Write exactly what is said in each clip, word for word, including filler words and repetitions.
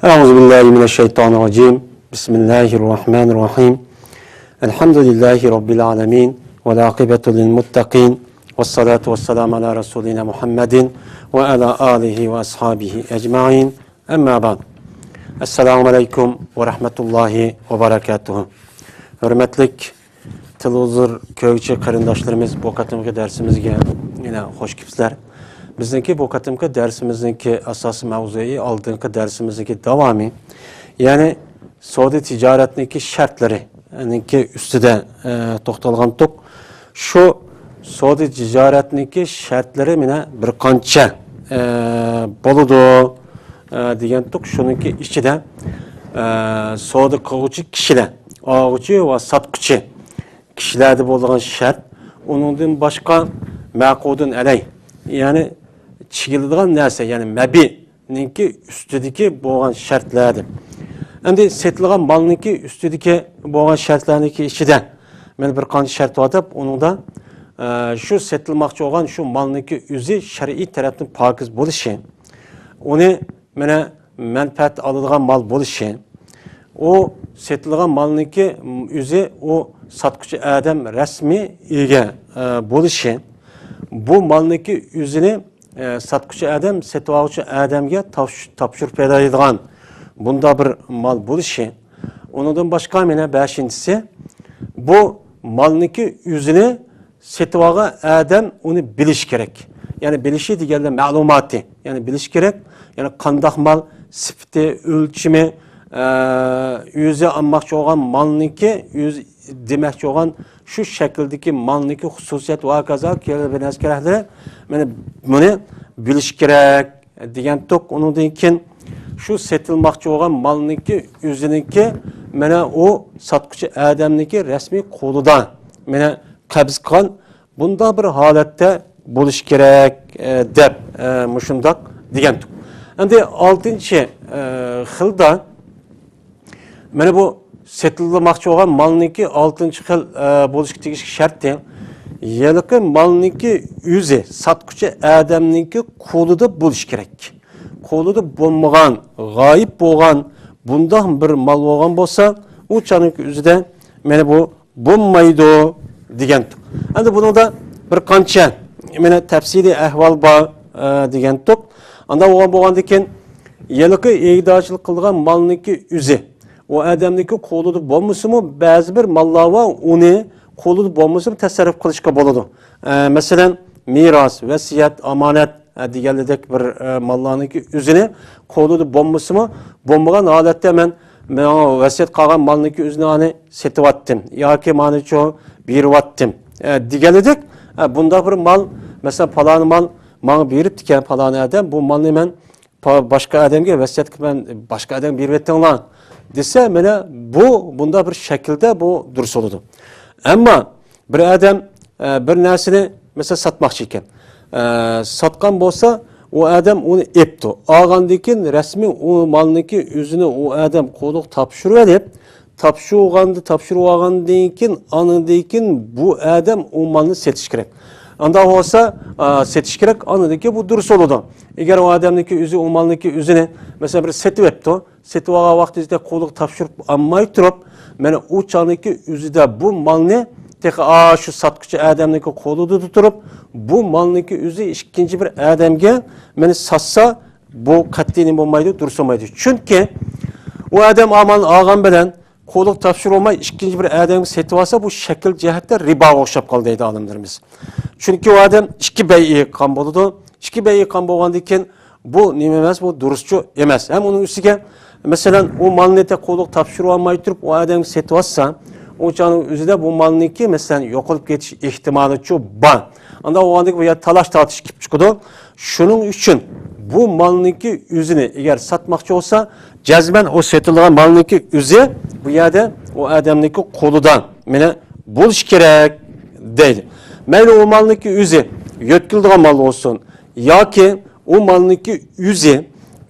أعوذ بالله من الشيطان الرجيم. بسم الله الرحمن الرحيم. الحمد لله رب العالمين. والعاقبة للمتقين. والصلاة والسلام على رسولنا محمد وعلى آله وأصحابه أجمعين. أما بعد. السلام عليكم ورحمة الله وبركاته. ھۆرمەتلىك تېلېۋىزور كۆرگۈچى قېرىنداشلىرىمىز، بۇ قېتىمقى دەرسىمىزگە يەنە خوش كېلىپسىلەر. بىزنىڭكى بۇ قېتىمقى دەرسىمىزنىڭكى ئاساسىي مەۋزۇيى، ئالدىنقى دەرسىمىزنىڭكى داۋامى، يەنى سودا تىجارەتنىڭكى شەرتلىرىنىڭكى ئۈستىدە، ئە، توختالغانتۇق. شۇ سودا تىجارەتنىڭكى شەرتلىرى مانا بىر قانچە، ئە، بولىدۇ، ئە، دېگەنتۇق. شۇنىڭكى ئىچىدە، ئە، سودا قىلغۇچى كىشىلەر، ئالغۇچى ۋە ساتقۇچى كىشىلەردە بولىدىغان شەرت، ئۇنىڭدىن باشقا مەقۇدۇن ئەلەي، يەنى چىگىلىدىغان نەرسە، يەنى مەبىئنىڭكى ئۈستىدىكى بولغان شەرتلەر دەپ. ئەمدى سېتىلغان مالنىڭكى ئۈستىدىكى بولغان شەرتلەرنىڭكى ئىچىدە مانا بىر قانچە شەرت بار دەپ، ئۇنىڭدا، ئە، شۇ سېتىلماقچى بولغان شۇ مالنىڭكى ئۆزى شەرئىي تەرەپتىن پاكىز بولۇشى، ئۇنى مانا مەنپەئەت ئالىدىغان مال بولۇشى، ئۇ سېتىلغان مالنىڭكى ئۆزى ئۇ ساتقۇچى ئادەم رەسمىي ئىگە، ئە، بولۇشى، بۇ مالنىڭكى ئۆزىنى، ئە، ساتقۇچى ئادەم سېتىۋالغۇچى ئادەمگە تاپش-، تاپشۇرۇپ بېرىدىغان بۇنداق بىر مال بولۇشى. ئۇنىڭدىن باشقا مانا بەشىنچىسى، بۇ مالنىڭكى ئۆزىنى سېتىۋالغان ئادەم ئۇنى بىلىشى كېرەك. يەنى بىلىشى دېگەندە مەلۇماتى. يەنى بىلىشى كېرەك. يەنى قانداق مال، سۈپىتى، ئۆلچىمى، ئە، ئۆزى ئالماقچى بولغان مالنىڭكى، ئۆزى دېمەكچى بولغان شۇ شەكىلدىكى مالنىڭكى خۇسۇسىيەت ۋە ھاكازا كېلىدىغان نەرسە كېرەكلىرى، مانا بۇنى بىلىشى كېرەك دېگەنتۇق. ئۇنىڭدىن كېيىن شۇ سېتىلماقچى بولغان مالنىڭكى ئۆزىنىڭكى، مانا ئۇ ساتقۇچى ئادەمنىڭكى رەسمىي قولىدا، مانا قەبز قىلغان بۇنداق بىر ھالەتتە بولۇشى كېرەك، ئە، دەپ، ئە، مۇشۇنداق دېگەنتۇق. ئەمدى ئالتىنچى، ئە، خىلدا، مانا بۇ سېتىلماقچى بولغان مالنىڭكى ئالتىنچى خىل، ئە، بولۇشقا تېگىشلىك شەرتى، ھېلىقى مالنىڭكى ئۆزى ساتقۇچى ئادەمنىڭكى قولىدا بولۇشى كېرەك. قولىدا بولمىغان، غايىب بولغان بۇنداق بىر مال بولغان بولسا، ئۇ چاغنىڭ ئۆزىدە مانا بۇ بولمايدۇ دېگەنتۇق. ئەمدى بۇنىڭدا بىر قانچە مانا تەپسىلىي ئەھۋال بار، ئە، دېگەنتۇق. ئانداق بولغان، بولغاندىن كېيىن، ھېلىقى ئىگىدارچىلىق قىلىدىغان مالنىڭكى ئۆزى ئۇ ئادەمنىڭكى قولىدا بولمىسىمۇ، بەزى بىر ماللار بار، ئۇنى قولىدا بولمىسىمۇ تەسەررۇپ قىلىشقا بولىدۇ. ئە، مەسىلەن، مىراس، ۋەسىيەت، ئامانەت، ئە، دېگەنلىدەك بىر، ئە، ماللارنىڭكى ئۆزىنى قولىدا بولمىسىمۇ، بولمىغان ھالەتتە مەن، ماڭا ۋەسىيەت قالغان مالنىڭكى ئۆزىنى ئانى سېتىۋاتتىم ياكى مانىچۇ بېرىۋاتتىم، ئە، دېگەنلىدەك، ئە، بۇنداق بىر مال، مەسىلەن، پالانى مال ماڭا بېرىپتىكەن پالانى ئادەم، بۇ مالنى مەن پا-، باشقا ئادەمگە ۋەسىيەت قىلىمەن، باشقا ئادەمگە بېرىۋېتىڭلار دېسە، مانا بۇ، بۇنداق بىر شەكىلدە بۇ دۇرۇس بولىدۇ. ئەمما بىر ئادەم، ئە، بىر نەرسىنى، مەسىلەن، ساتماقچى ئىكەن. ئە، ساتقان بولسا، ئۇ ئادەم ئۇنى ئېپتۇ. ئالغاندىن كېيىن رەسمىي ئۇ مالنىڭكى ئۆزىنى ئۇ ئادەم قولىغا تاپشۇرۇۋېلىپ، تاپشۇرغاندا، تاپشۇرۇۋالغاندىن كېيىن، ئاندىن كېيىن بۇ ئادەم ئۇ مالنى سېتىش كېرەك. ئانداق بولسا، ئا، سېتىش كېرەك، ئاندىن كېيىن بۇ دۇرۇس بولىدۇ. ئەگەر ئۇ ئادەمنىڭكى ئۆزى ئۇ مالنىڭكى ئۆزىنى، مەسىلەن، بىر سېتىۋەپتۇ، سېتىۋالغان ۋاقتىدا قولىغا تاپشۇرۇپ ئالماي تۇرۇپ، مانا ئۇ چاغنىڭكى ئۆزىدە بۇ مالنى تېخى، ئا، شۇ ساتقۇچى ئادەمنىڭكى قولىدا تۇرۇپ، بۇ مالنىڭكى ئۆزى ئىككىنچى بىر ئادەمگە مانا ساتسا، بۇ قەتئىي نېمە بولمايدۇ، دۇرۇس بولمايدۇ. چۈنكى ئۇ ئادەم ئا مالنى ئالغان بىلەن قولىغا تاپشۇرۇۋالماي ئىككىنچى بىر ئادەمگە سېتىۋالسا، بۇ شەكىل جەھەتتە رىباغا ئوخشاپ قالىدۇ دەيدۇ ئالىملىرىمىز. چۈنكى ئۇ ئادەم ئىككى بەيئى قىلغان بولىدۇ. ئىككى بەيئى قىلغان بولغاندىن كېيىن بۇ نېمە ئەمەس، بۇ دۇرۇسچۇ ئەمەس. ھەم ئۇنىڭ ئۈستىگە، مەسىلەن، ئۇ مالنى تېخى قولىغا تاپشۇرۇۋالماي تۇرۇپ ئۇ ئادەمگە سېتىۋاتسا، ئۇ چاغنىڭ ئۆزىدە بۇ مالنىڭكى، مەسىلەن، يوقىلىپ كېتىش ئېھتىمالىچۇ بار. ئانداق بولغاندىكىن بۇ يەردە تالاش-تارتىش كېلىپ چىقىدۇ. شۇنىڭ ئۈچۈن بۇ مالنىڭكى ئۆزىنى ئەگەر ساتماقچى بولسا، جەزمەن ئۇ سېتىلغان مالنىڭكى ئۆزى بۇ يەردە ئۇ ئادەمنىڭكى قولىدا مانا بولۇشى كېرەك دەيدۇ. مەيلى ئۇ مالنىڭكى ئۆزى يۆتكىلىدىغان مال بولسۇن ياكى ئۇ مالنىڭكى ئۆزى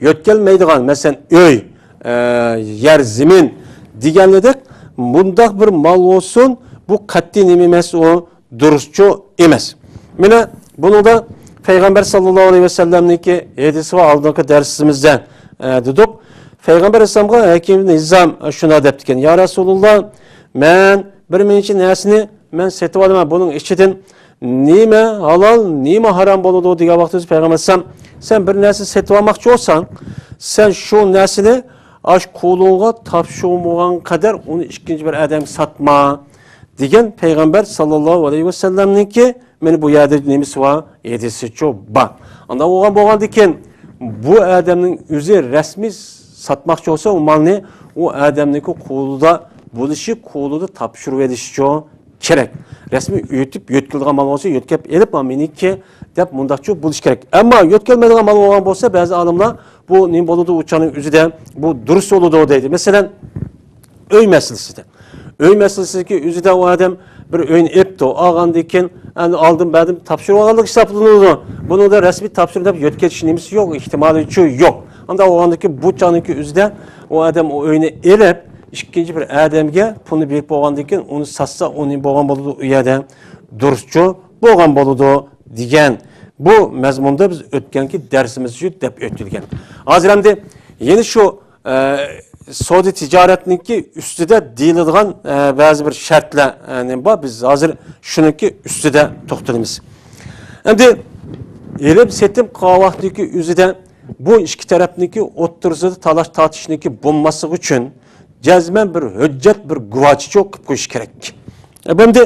يۆتكەلمەيدىغان، مەسىلەن، ئۆي، ئە، يەر، زېمىن دېگەنلىدەك مۇنداق بىر مال بولسۇن، بۇ قەتئىي نېمە ئەمەس، ئۇ دۇرۇسچۇ ئەمەس. مانا بۇنىڭدا پەيغەمبەر ساللاللاھۇ ئەلەيھى ۋەسەللەمنىڭكى ھەدىسى بار، ئالدىنقى دەرسىمىزدە، ئە، دېدۇق. پەيغەمبەر ئەلەيھىسسالامغا ھەكىم ئىبن ھىزام شۇنداق دەپتىكەن: يا رەسۇلۇللا، مەن بىر مۇنچە نەرسىنى مەن سېتىۋالىمەن، بۇنىڭ ئىچىدىن نېمە ھالال، نېمە ھارام بولىدۇ دېگەن ۋاقتىدا پەيغەمبەر ئەلەيھىسسالام، سەن بىر نەرسە سېتىۋالماقچى بولساڭ، سەن شۇ نەرسىنى ئاش قولۇڭغا تاپشۇرمىغان قەدەر ئۇنى ئىككىنچى بىر ئادەمگە ساتما، دېگەن پەيغەمبەر ساللاللاھۇ ئەلەيھى ۋەسەللەمنىڭكى مانا بۇ يەردە نېمىسى بار؟ ھەدىسىچۇ بار. ئانداق بولغان بولغاندىكىن، بۇ ئادەمنىڭ ئۆزى رەسمىي ساتماقچى بولسا، ئۇ مالنى ئۇ ئادەمنىڭكى قولىدا بولۇشى، قولىدا تاپشۇرۇۋېلىشىچۇ كېرەك. رەسمىي ئۆتۈپ يۆتكىلىدىغان مال بولسا، يۆتكەپ ئېلىپ، مانا مېنىڭكى دەپ مۇنداقچۇ بولۇشى كېرەك. ئەمما يۆتكەلمەيدىغان مال بولغان بولسا، بەزى ئالىملار بۇ نېمە بولىدۇ، ئۇ چاغنىڭ ئۆزىدە بۇ دۇرۇس بولىدۇ دەيدۇ. مەسىلەن، ئۆي مەسىلىسىدە. ئۆي مەسىلىسىدىكى ئۆزىدە ئۇ ئادەم بىر ئۆينى ئېپتۇ، ئالغاندىن كېيىن، ئەنە ئالدىن بەردىم تاپشۇرۇۋالغانلىق ھېسابلىنىدۇ. بۇنىڭدا رەسمىي تاپشۇرۇپ دەپ يۆتكىلىش نېمىسى يوق، ئېھتىمالىچۇ يوق. ئانداق بولغاندىكىن بۇ چاغنىڭكى ئۆزىدە ئۇ ئادەم ئۇ ئۆينى ئېلىپ، ئىككىنچى بىر ئادەمگە پۇلنى بېرىپ بولغاندىن كېيىن، ئۇنى ساتسا، ئۇنى بولغان بولىدۇ، ئۇ يەردە دۇرۇسچۇ بولغان بولىدۇ دېگەن بۇ مەزمۇندا بىز ئۆتكەنكى دەرسىمىزدە دەپ ئۆتۈلگەن. ھازىر ئەمدى يەنە شۇ ئە، سودا تىجارەتنىڭكى ئۈستىدە دېيىلىدىغان، ئە، بەزى بىر شەرتلەر، ئە، نېمە بار؟ بىز ھازىر شۇنىڭكى ئۈستىدە توختىلىمىز. ئەمدى ئېلىم سېتىم قىلغان ۋاقتىدىكى ئۆزىدە بۇ ئىككى تەرەپنىڭكى ئوتتۇرىسىدا تالاش تارتىشنىڭكى بولماسلىقى ئۈچۈن جەزمەن بىر ھۆججەت، بىر گۇۋاچىچۇ قىلىپ قويۇش كېرەك. ئە، بۇ ئەمدى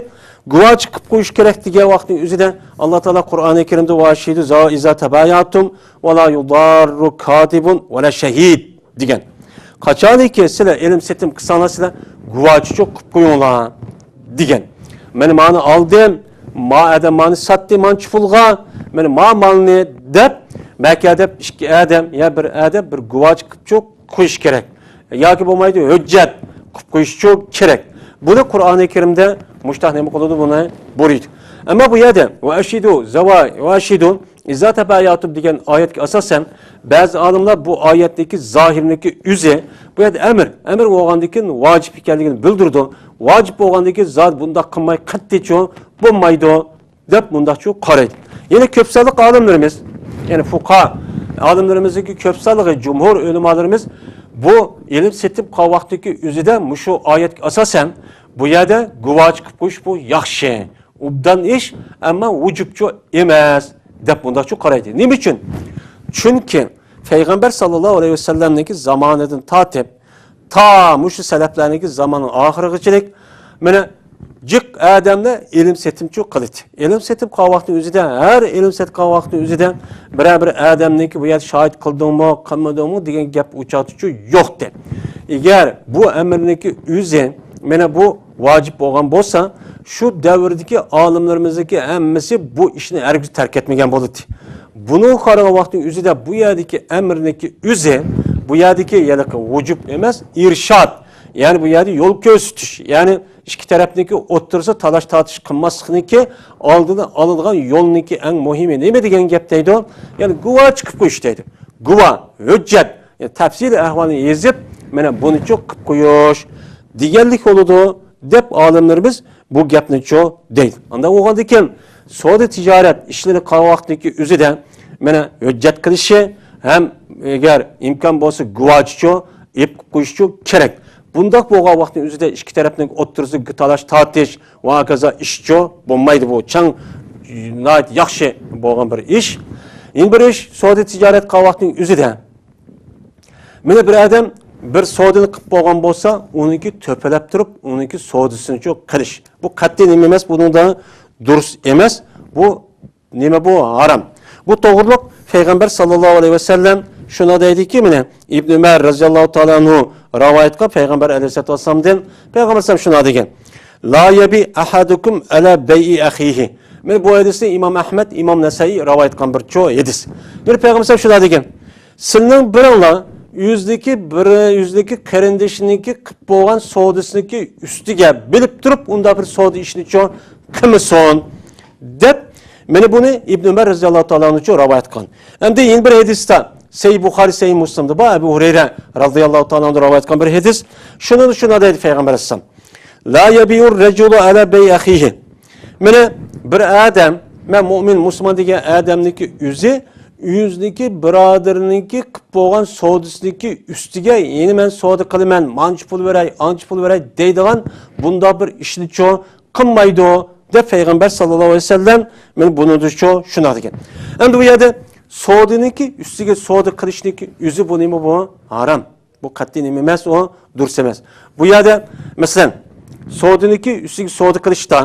گۇۋاچى قىلىپ قويۇش كېرەك دېگەن ۋاقىتنىڭ ئۆزىدە ئاللا تائالا قۇرئانى كەرىمدە: ۋەشىدۇ ئىزا تەبايەتۇم ۋە لا يۇداررۇ كاتىبۇن ۋە لا شەھىد. دېگەن. قاچانكى سىلەر ئېلىم سېتىم قىلساڭلار، سىلەر گۇۋاچىچۇ قىلىپ قويۇڭلار، دېگەن. مەن مانى ئالدىم، ما ئادەم مانى ساتتى مانچە پۇلغا، مەن ما مالنى دەپ، مەكە دەپ ئىككى ئادەم يا بىر ئادەم بىر گۇۋاچى قىلىپچۇ قويۇش كېرەك. ياكى بولمايدۇ، ھۆججەت قىلىپ قويۇشچۇ كېرەك. بۇنى قۇرئانى كەرىمدە مۇشتاق نېمە قىلىدۇ، بۇنى بۇيرۇيدۇ. ئەمما بۇ يەردە ۋە ئەشىدۇ، زەۋا-، ۋە ئەشىدۇ، ئىزا تەبايەتۇم دېگەن ئايەتكە ئاساسەن، بەزى ئالىملار بۇ ئايەتنىڭكى زاھىرنىڭكى ئۆزى، بۇ يەردە ئەمر، ئەمر بولغاندىن كېيىن ۋاجىپ ئىكەنلىكىنى بىلدۈرىدۇ. ۋاجىپ بولغاندىن كېيىن زادى بۇنداق قىلماي قەتئىيچۇ بولمايدۇ، دەپ مۇنداقچۇ قارايدۇ. يەنە كۆپ سانلىق ئالىملىرىمىز، يەنى فۇقاھا ئالىملىرىمىزنىڭكى كۆپ سانلىقى، جۇمھۇر ئۆلىمالىرىمىز بۇ ئېلىم سېتىم قىلغان ۋاقتىدىكى ئۆزىدە مۇشۇ ئايەتكە ئاساسەن، بۇ يەردە گۇۋاچى قىلىپ قويۇش بۇ ياخشى. ئوبدان ئىش، ئەمما ۋۇجۇبچۇ ئەمەس، دەپ مۇنداقچۇ قارايدۇ. نېمە ئۈچۈن؟ چۈنكى پەيغەمبەر ساللاللاھۇ ئەلەيھى ۋەسەللەمنىڭكى زامانىدىن تارتىپ، تا مۇشۇ سەلەفلەرنىڭكى زامانىنىڭ ئاخىرىغىچىلىك، مانا، جىق ئادەملەر ئېلىم سېتىمچۇ قىلىدۇ. ئېلىم سېتىم قىلغان ۋاقتىنىڭ ئۆزىدە، ھەر ئېلىم سېتىم قىلغان ۋاقتىنىڭ ئۆزىدە بىرەر بىر ئادەمنىڭكى بۇ يەردە شاھىت قىلدىڭمۇ، قىلمىدىڭمۇ دېگەن گەپ ئۇ چاغدىچۇ يوقتى. ئەگەر بۇ ئەمرنىڭكى ئۆزى، مانا، بۇ ۋاجىپ بولغان بولسا، شۇ دەۋردىكى ئالىملىرىمىزنىڭكى ھەممىسى بۇ ئىشنى ھەرگىز تەرك ئەتمىگەن بولىدۇ. بۇنىڭغا قارىغان ۋاقىتنىڭ ئۆزىدە بۇ يەردىكى ئەمىرنىڭكى ئۆزى، بۇ يەردىكى ھېلىقى ۋۇجۇب ئەمەس، ئىرشاد، يەنى بۇ يەردە يول كۆرسىتىش، يەنى ئىككى تەرەپنىڭكى ئوتتۇرىسىدا تالاش تارتىش قىلماسلىقنىڭكى ئالدىنى ئالىدىغان يولنىڭكى ئەڭ مۇھىمى نېمە دېگەن گەپ دەيدۇ؟ يەنى گۇۋاچى قىلىپ قويۇش دەيدۇ. گۇۋا، ھۆججەت، يەنى تەپسىلىي ئەھۋالنى يېزىپ، مانا بۇنىچۇ قىلىپ قويۇش دېگەنلىك بولىدۇ، دەپ ئالىملىرىمىز بۇ گەپنىچۇ دەيدۇ. ئانداق بولغاندىكىن، سودا تىجارەت ئىشلىرى قىلغان ۋاقتىدىكى ئۆزىدە، مانا، ھۆججەت قىلىشى ھەم ئەگەر ئىمكان بولسا گۇۋاچىچۇ ئېلىپ قويۇشچۇ كېرەك. بۇنداق بولغان ۋاقىتنىڭ ئۆزىدە ئىككى تەرەپنىڭ ئوتتۇرىسىدا تالاش تارتىش ۋە ھاكازا ئىشچۇ بولمايدۇ. بۇ چاڭ ناھايىتى ياخشى بولغان بىر ئىش. يەنە بىر ئىش، سودا تىجارەت قىلغان ۋاقىتنىڭ ئۆزىدە مانا بىر ئادەم بىر سودىنى قىلىپ بولغان بولسا، ئۇنىڭكى تۆپىلەپ تۇرۇپ، ئۇنىڭكى سودىسىنىچۇ قىلىش. بۇ قەتئىي نېمە ئەمەس، بۇنىڭدا دۇرۇس ئەمەس. بۇ نېمە بۇ؟ ھارام. بۇ توغرۇلۇق پەيغەمبەر ساللاللاھۇ ئەلەيھى ۋەسەللەم شۇنى دەيدىكى، مانا، ئىبن ئۆمەر رەزىياللاھۇ تائالا ئەنھۇ رىۋايەت قىلغان پەيغەمبەر ئەلەيھىسسالاتۇ ۋەسسالامدىن، پەيغەمبەر ئەلەيھىسسالام شۇنى دېگەن: لا يبيع أحدكم على بيع أخيه. مانا بۇ ھەدىسنى ئىمام ئەھمەد، ئىمام نەسائىي رىۋايەت قىلغان بىر چوڭ ھەدىس. بىر پەيغەمبەر شۇنى دېگەن: سىلىنىڭ بىرىڭلار ئۆزىدىكى بىر، ئۆزىدىكى قېرىندىشىنىڭكى قىلىپ بولغان سودىسىنىڭكى ئۈستىگە بىلىپ تۇرۇپ، ئۇنداق بىر سودا ئىشىنىچۇ قىلمىسۇن، دەپ، مانا بۇنى ئىبن ئۆمەر رەزىياللاھۇ تائالا ئەنھۇچۇ رىۋايەت قىلغان. ئەمدى يەنە بىر ھەدىستە، سەھىھ بۇخارى، سەھىھ مۇسلىمدا بار، ئەبۇ ھۇرەيرە رەزىياللاھۇ تائالا ئەنھۇ رىۋايەت قىلغان بىر ھەدىس. شۇنىڭدا شۇنى دەيدۇ پەيغەمبەر ئەلەيھىسسالام: لا يبيع الرجل على بيع أخيه. مانا بىر ئادەم، مەن مۇئمىن، مۇسۇلمان دېگەن ئادەمنىڭكى ئۆزى ئۆزىنىڭكى بۇرادىرىنىڭكى قىلىپ بولغان سودىسىنىڭكى ئۈستىگە يەنە مەن سودا قىلىمەن، مانچە پۇل بېرەي، ئانچە پۇل بېرەي دەيدىغان بۇنداق بىر ئىشنىچۇ قىلمايدۇ، دەپ پەيغەمبەر ساللاللاھۇ ئەلەيھى ۋەسەللەم مانا بۇنىڭدىچۇ شۇنداق دېگەن. ئەمدى بۇ يەردە سودىنىڭكى ئۈستىگە سودا قىلىشنىڭكى ئۆزى بۇ نېمە بۇ؟ ھارام. بۇ قەتئىي نېمە ئەمەس، ئۇ دۇرۇس ئەمەس. بۇ يەردە، مەسىلەن، سودىنىڭكى ئۈستىگە سودا قىلىشتا،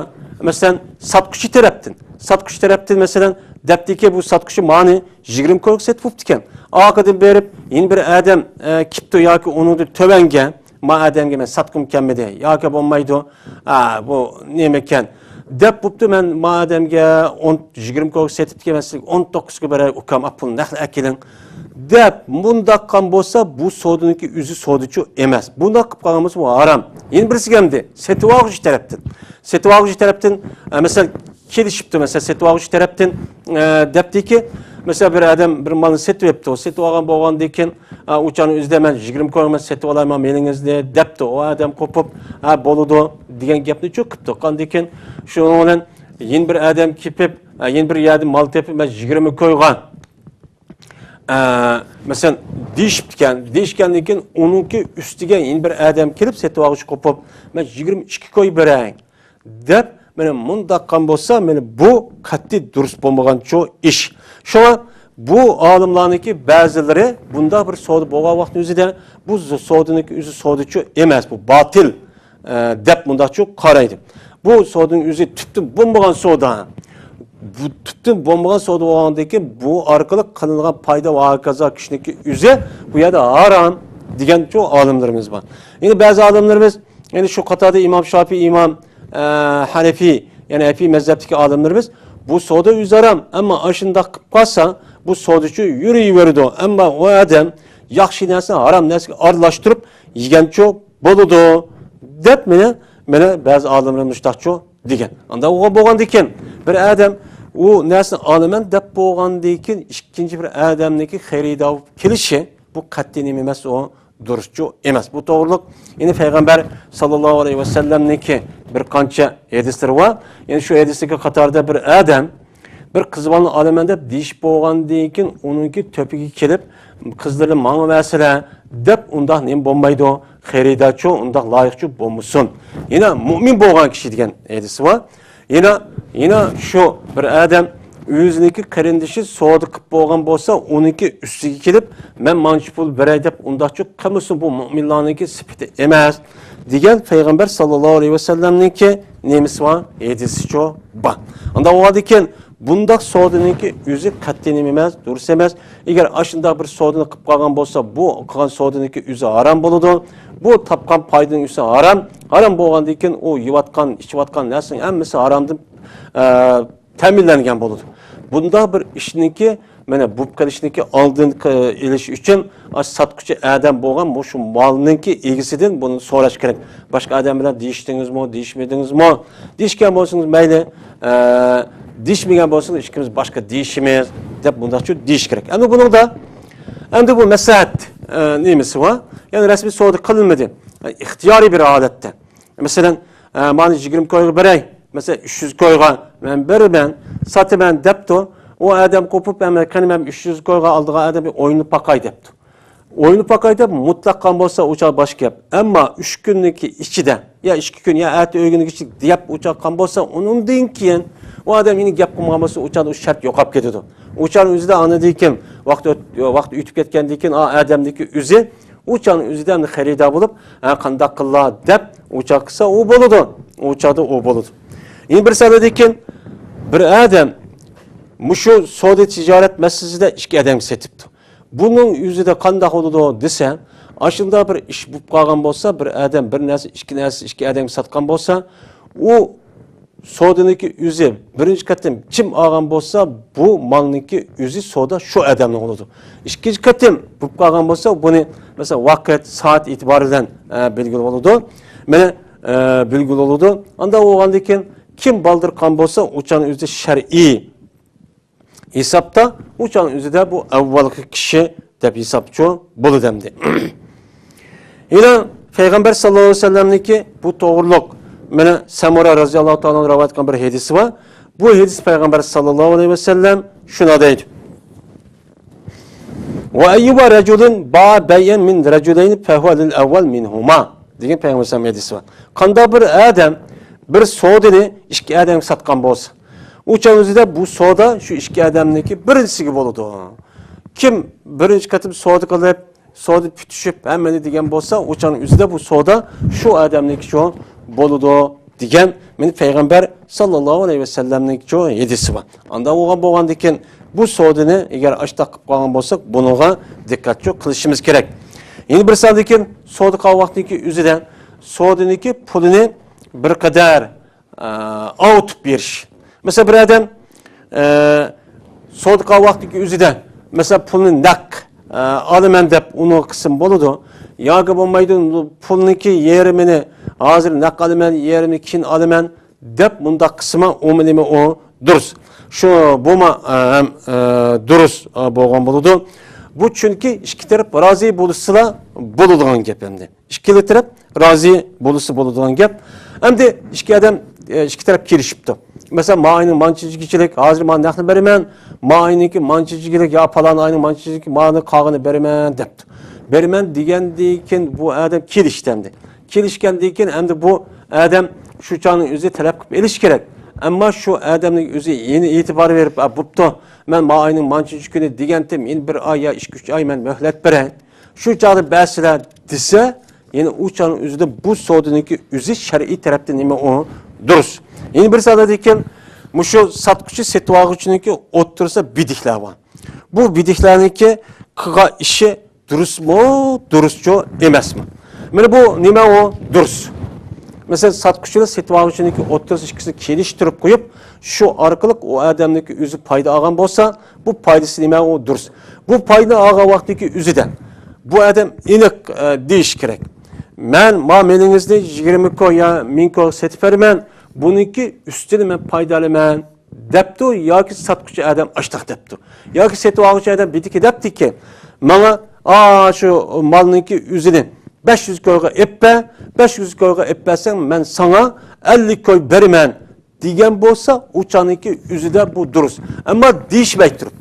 مەسىلەن، ساتقۇچى تەرەپتىن، ساتقۇچى تەرەپتىن، مەسىلەن، دەپتىكى بۇ ساتقۇچى مانى يىگىرمە كويغا سېتىپ بوپتىكەن. ئارقىدىن بېرىپ، يەنە بىر ئادەم، ئە، كېپتۇ ياكى ئۇنىڭدىن تۆۋەنگە، ما ئادەمگە مەن ساتقۇم كەلمىدى ياكى بولمايدۇ، ئا، بۇ نېمىكەن دەپ بوپتۇ، مەن ما ئادەمگە ئون، يىگىرمە كويغا سېتىپتىكەن، مەن سىزگە ئون توققۇز كوي بېرەي، ئۇكام، ئاپ، پۇلنى نەقلى ئەكېلىڭ. دەپ، مۇنداق قىلغان بولسا، بۇ سودىنىڭكى ئۆزى سودىچۇ ئەمەس. بۇنداق قىلىپ قالغان بولسا، بۇ ھارام. يەنە بىرسىگە ئەمدى سېتىۋالغۇچى تەرەپتىن. سېتىۋالغۇچى تەرەپتىن، ئە، مەسىلەن، كېلىشىپتۇ، مەسىلەن، سېتىۋالغۇچى تەرەپتىن، ئە، دەپتىكى، مەسىلەن، بىر ئادەم بىر مالنى سېتىۋېپتۇ. سېتىۋالغان بولغاندىن كېيىن، ئە، ئۇ چاغنىڭ ئۆزىدە مەن يىگىرمە كويغا سېتىۋالايمەن مېلىڭىزنى دەپتۇ. ئۇ ئادەم قوپۇپ، ھە، بولىدۇ دېگەن گەپنى چۆكۈپتۇ. ئاندىن كېيىن شۇنىڭ بىلەن يەنە بىر ئادەم كېپىپ، ئە، يەنە بىر يەردىن مال تېپىپ، مەن يىگىرمە كويغا ئە، مەسىلەن، دېيىشىپتىكەن، دېيىشكەندىن كېيىن ئۇنىڭكى ئۈستىگە يەنە بىر ئادەم كېلىپ، سېتىۋالغۇچى قوپۇپ، مەن يىگىرمە ئىككى كوي بېرەي دەپ، مانا مۇنداق قىلغان بولسا، مانا بۇ قەتئىي دۇرۇس بولمىغانچۇ ئىش. شۇڭا بۇ ئالىملارنىڭكى بەزىلىرى بۇنداق بىر سودا بولغان ۋاقىتنىڭ ئۆزىدە بۇ سودىنىڭكى ئۆزى سودىچۇ ئەمەس، بۇ باتىل. ئە، دەپ مۇنداقچۇ قارايدۇ. بۇ سودىنىڭ ئۆزى تۈپتىن بولمىغان سودا. بۇ تۈپتىن بولمىغان سودا بولغاندىن كېيىن بۇ ئارقىلىق قىلىنغان پايدا ۋە ھاكازا كىشىنىڭكى ئۆزى بۇ يەردە ھارام دېگەنچۇ ئالىملىرىمىز بار. يەنە بەزى ئالىملىرىمىز، يەنى شۇ قاتاردا ئىمام شافىي، ئىمام، ئە، ھەنەفىي، يەنى ھەنەفىي مەزھەپتىكى ئالىملىرىمىز بۇ سودا ئۆزى ھارام، ئەمما ئاشۇنداق قىلىپ قالسا بۇ سودىچۇ يۈرۈۋېرىدۇ. ئەمما ئۇ ئادەم ياخشى نەرسىنى ھارام نەرسىگە ئارىلاشتۇرۇپ يېگەنچۇ بولىدۇ دەپ مانا، مانا بەزى ئالىملار مۇشۇنداقچۇ دېگەن. ئانداق بولغاندىن كېيىن بىر ئادەم ئۇ نەرسىنى ئالىمەن دەپ بولغاندىن كېيىن ئىككىنچى بىر ئادەمنىڭكى خېرىدار بولۇپ كېلىشى بۇ قەتئىي نېمە ئەمەس، ئۇ دۇرۇسچۇ ئەمەس. بۇ توغرىلىق يەنە پەيغەمبەر ساللاللاھۇ ئەلەيھى ۋەسەللەمنىڭكى بىر قانچە ھەدىسلىرى بار. يەنە شۇ ھەدىستىكى قاتاردا بىر ئادەم بىر قىز بالىنى ئالىمەن دەپ دېيىشىپ بولغاندىن كېيىن ئۇنىڭكى تۆپىگە كېلىپ، قىزلىرىنى ماڭىۋەرسىلە دەپ ئۇنداق نېمە بولمايدۇ؟ خېرىدارچۇ، ئۇنداق لايىقچۇ بولمىسۇن. يەنە مۇئمىن بولغان كىشى دېگەن ھەدىسى بار. يەنە، يەنە شۇ بىر ئادەم ئۆزىنىڭكى قېرىندىشى سودا قىلىپ بولغان بولسا، ئۇنىڭكى ئۈستىگە كېلىپ، مەن مانچە پۇل بېرەي دەپ ئۇنداقچۇ قىلمىسۇن، بۇ مۇئمىنلارنىڭكى سۈپىتى ئەمەس، دېگەن پەيغەمبەر ساللاللاھۇ ئەلەيھى ۋەسەللەمنىڭكى نېمىسى بار؟ ھەدىسىچۇ بار. ئانداق بولغاندىكىن بۇنداق سودىنىڭكى ئۆزى قەتئىي نېمە ئەمەس، دۇرۇس ئەمەس. ئەگەر ئاشۇنداق بىر سودىنى قىلىپ قالغان بولسا، بۇ قىلغان سودىنىڭكى ئۆزى ھارام بولىدۇ. بۇ تاپقان پايدىنىڭ ئۆزى ھارام. ھارام بولغاندىن كېيىن ئۇ يەۋاتقان، ئىچىۋاتقان نەرسىنىڭ ھەممىسى ھارامدىن، ئە، تەمىنلەنگەن بولىدۇ. بۇنداق بىر ئىشنىڭكى، مانا، بولۇپ قېلىشنىڭكى ئالدىنى ئېلىش ئۈچۈن، ئاشۇ ساتقۇچى ئادەم بولغان مۇشۇ مالنىڭكى ئىگىسىدىن بۇنى سوراش كېرەك. باشقا ئادەم بىلەن دېيىشتىڭىزمۇ، دېيىشمىدىڭىزمۇ؟ دېيىشكەن بولسىڭىز مەيلى، ئە، دېيىشمىگەن بولسىڭىز ئىككىمىز باشقا دېيىشىمىز، دەپ مۇنداقچۇ دېيىش كېرەك. ئەمدى بۇنىڭدا، ئەمدى بۇ مەسلىھەت، ئە، نېمىسى بار؟ يەنى رەسمىي سودا قىلىنمىدى. ئىختىيارىي بىر ھالەتتە. مەسىلەن، ئە، مانا يىگىرمە كويغا بېرەي، مەسىلەن، ئۈچ يۈز كويغا مەن بېرىمەن، ساتىمەن دەپتۇ. ئۇ ئادەم قوپۇپ، مەن قېنى مەن ئۈچ يۈز كويغا ئالىدىغان ئادەمگە ئوينىنى باقاي دەپتۇ. ئوينىنى باقاي دەپ مۇتلەق قىلغان بولسا، ئۇ چاغ باشقا گەپ. ئەمما ئۈچ كۈننىڭكى ئىچىدە، يا ئىككى كۈن، يا ئەتە ئۆگىنىش دەپ ئۇ چاغ قىلغان بولسا، ئۇنىڭدىن كېيىن ئۇ ئادەم يەنە گەپ قىلمىغان بولسا، ئۇ چاغدا ئۇ شەرت يوقاپ كېتىدۇ. ئۇ چاغنىڭ ئۆزىدە ئاندىن كېيىن ۋاقىت ئۆت-، ۋاقىت ئۆتۈپ كەتكەندىن كېيىن، ئا، ئادەمنىڭكى ئۆزى ئۇ چاغنىڭ ئۆزىدە ئەمدى خېرىدار بولۇپ، ھە، قانداق قىللا دەپ ئۇ چاغ قىلسا، ئۇ بولىدۇ. ئۇ چاغدا ئۇ بولىدۇ. يەنە بىر سەۋەبتىن كېيىن بىر ئادەم مۇشۇ سودا تىجارەت مەسىلىسىدە ئىككى ئادەمگە سېتىپتۇ. بۇنىڭ ئۆزىدە قانداق بولىدۇ دېسە، ئاشۇنداق بىر ئىش بولۇپ قالغان بولسا، بىر ئادەم بىر نەرسە، ئىككى نەرسە ئىككى ئادەمگە ساتقان بولسا، ئۇ سودىنىڭكى ئۆزى بىرىنچى قېتىم كىم ئالغان بولسا، بۇ مالنىڭكى ئۆزى سودا شۇ ئادەمنىڭ بولىدۇ. ئىككىنچى قېتىم بولۇپ قالغان بولسا، بۇنى، مەسىلەن، ۋاقىت، سائەت ئېتىبارى بىلەن، ئە، بىلگىلى بولىدۇ. مانا، ئە، بىلگىلى بولىدۇ. ئانداق بولغاندىن كېيىن كىم بالدۇر قىلغان بولسا، ئۇ چاغنىڭ ئۆزىدە شەرئىي ھېسابتا ئۇ چاغنىڭ ئۆزىدە بۇ ئەۋۋەلقى كىشى دەپ ھېسابچۇ بولىدۇ ئەمدى. يەنە پەيغەمبەر ساللاللاھۇ ئەلەيھى ۋەسەللەمنىڭكى بۇ توغرۇلۇق، مانا، سەمۇرا رازىياللاھۇ تائالا ئانھۇ رىۋايەت قىلغان بىر ھەدىسى بار. بۇ ھەدىس پەيغەمبەر ساللاللاھۇ ئەلەيھى ۋەسەللەم شۇنداق دەيدۇ. «وأيما رجل باع بيعا من رجلين فهو للأول منهما» دېگەن پەيغەمبەر ئەلەيھىسسالام ھەدىسى بار. قانداق بىر ئادەم بىر سودىنى ئىككى ئادەمگە ساتقان بولسا، ئۇ چاغ ئۆزىدە بۇ سودا شۇ ئىككى ئادەمنىڭكى بىرىنچىسىگە بولىدۇ. كىم بىرىنچى قېتىم سودا قىلىپ، سودا پۈتۈشۈپ، ھەممىنى دېگەن بولسا، ئۇ چاغنىڭ ئۆزىدە بۇ سودا شۇ ئادەمنىڭكى شۇ بولىدۇ دېگەن مېنى پەيغەمبەر ساللاللاھۇ ئەلەيھى ۋەسەللەمنىڭكى شۇ ھەدىسى بار. ئانداق بولغان بولغاندىكىن، بۇ سودىنى ئەگەر ئاشتاق قىلىپ قالغان بولساق، بۇنىڭغا دىققەت شۇ قىلىشىمىز كېرەك. يەنە بىر ساندىكىن، سودا قىلغان ۋاقتىدىكى ئۆزىدە سودىنىڭكى پۇلىنى بىر قەدەر ئە، ئاۋۇتۇپ بېرىش. مەسىلەن، بىر ئادەم، ئە، سودا قىلغان ۋاقتىدىكى ئۆزىدە، مەسىلەن، پۇلنى نەق، ئە، ئالىمەن دەپ ئۇنىڭ قىسمى بولىدۇ. ياكى بولمايدۇ، پۇلنىڭكى يېرىمىنى ھازىر نەق ئالىمەن، يېرىمىنى كېيىن ئالىمەن دەپ مۇنداق قىسما ئۇمۇ نېمە ئۇ دۇرۇس. شۇ بۇمۇ، ئە، ھەم، ئە، دۇرۇس، ئە، بولغان بولىدۇ. بۇ چۈنكى ئىككى تەرەپ رازى بولۇشسىلا بولىدىغان گەپ ئەمدى. ئىككىلا تەرەپ رازى بولسا بولىدىغان گەپ. ئەمدى ئىككى ئادەم، ئە، ئىككى تەرەپ كېلىشىپتۇ. مەسىلەن، ما ئاينىڭ مانچە چېكىچىلىك، ھازىر ما نەقنى بېرىمەن، ما ئاينىڭكى مانچە چېكىچىلىك، يا پالان ئاينىڭ مانچە چېكىچىلىك، مانى قالغىنى بېرىمەن دەپتۇ. بېرىمەن دېگەندىن كېيىن بۇ ئادەم كېلىشتى ئەمدى. كېلىشكەندىن كېيىن ئەمدى بۇ ئادەم شۇ چاغنىڭ ئۆزى تەلەپ قىلىپ ئېلىش كېرەك. ئەمما شۇ ئادەمنىڭ ئۆزى يەنە ئېتىبار بېرىپ، «ئا، بوپتۇ، مەن ما ئاينىڭ مانچىنچى كۈنى دېگەنتىم، يەنە بىر ئاي يا ئىككى، ئۈچ ئاي مەن مۆھلەت بېرەي. شۇ چاغدا بەرسىلە» دېسە، يەنە ئۇ چاغنىڭ ئۆزىدە بۇ سودىنىڭكى ئۆزى شەرئىي تەرەپتىن نېمە ئۇ دۇرۇس. يەنە بىر سادادىكىن، مۇشۇ ساتقۇچى سېتىۋالغۇچىنىڭكى ئوتتۇرىسىدا بىدىكلەر بار. بۇ بىدىكلەرنىڭكى قىلغان ئىشى دۇرۇسمۇ، دۇرۇسچۇ ئەمەسمۇ؟ مانا بۇ نېمە ئۇ؟ دۇرۇس. مەسىلەن، ساتقۇچى بىلەن سېتىۋالغۇچىنىڭكى ئوتتۇرىسىدا ئىككىسىنى كېلىشتۈرۈپ قويۇپ، شۇ ئارقىلىق ئۇ ئادەمنىڭكى ئۆزى پايدا ئالغان بولسا، بۇ پايدىسى نېمە ئۇ؟ دۇرۇس. بۇ پايدىنى ئالغان ۋاقتىدىكى ئۆزىدە بۇ ئادەم ئېنىق، ئە، دېيىشى كېرەك. «مەن ما مېلىڭىزنى يىگىرمە كوي يا مىڭ كويغا سېتىپ بېرىمەن، بۇنىڭكى ئۈستىدىن مەن پايدا ئالىمەن» دەپتۇ ياكى ساتقۇچى ئادەم ئاشتاق دەپتۇ ياكى سېتىۋالغۇچى ئادەم بىدىكى دەپتىكى، «ماڭا، ئا، شۇ مالنىڭكى ئۆزىنى بەش يۈز كويغا ئېلىپ بەر، بەش يۈز كويغا ئېلىپ بەرسەڭ، مەن ساڭا ئەللىك كوي بېرىمەن» دېگەن بولسا، ئۇ چاغنىڭكى ئۆزىدە بۇ دۇرۇس. ئەمما دېيىشمەي تۇرۇپ،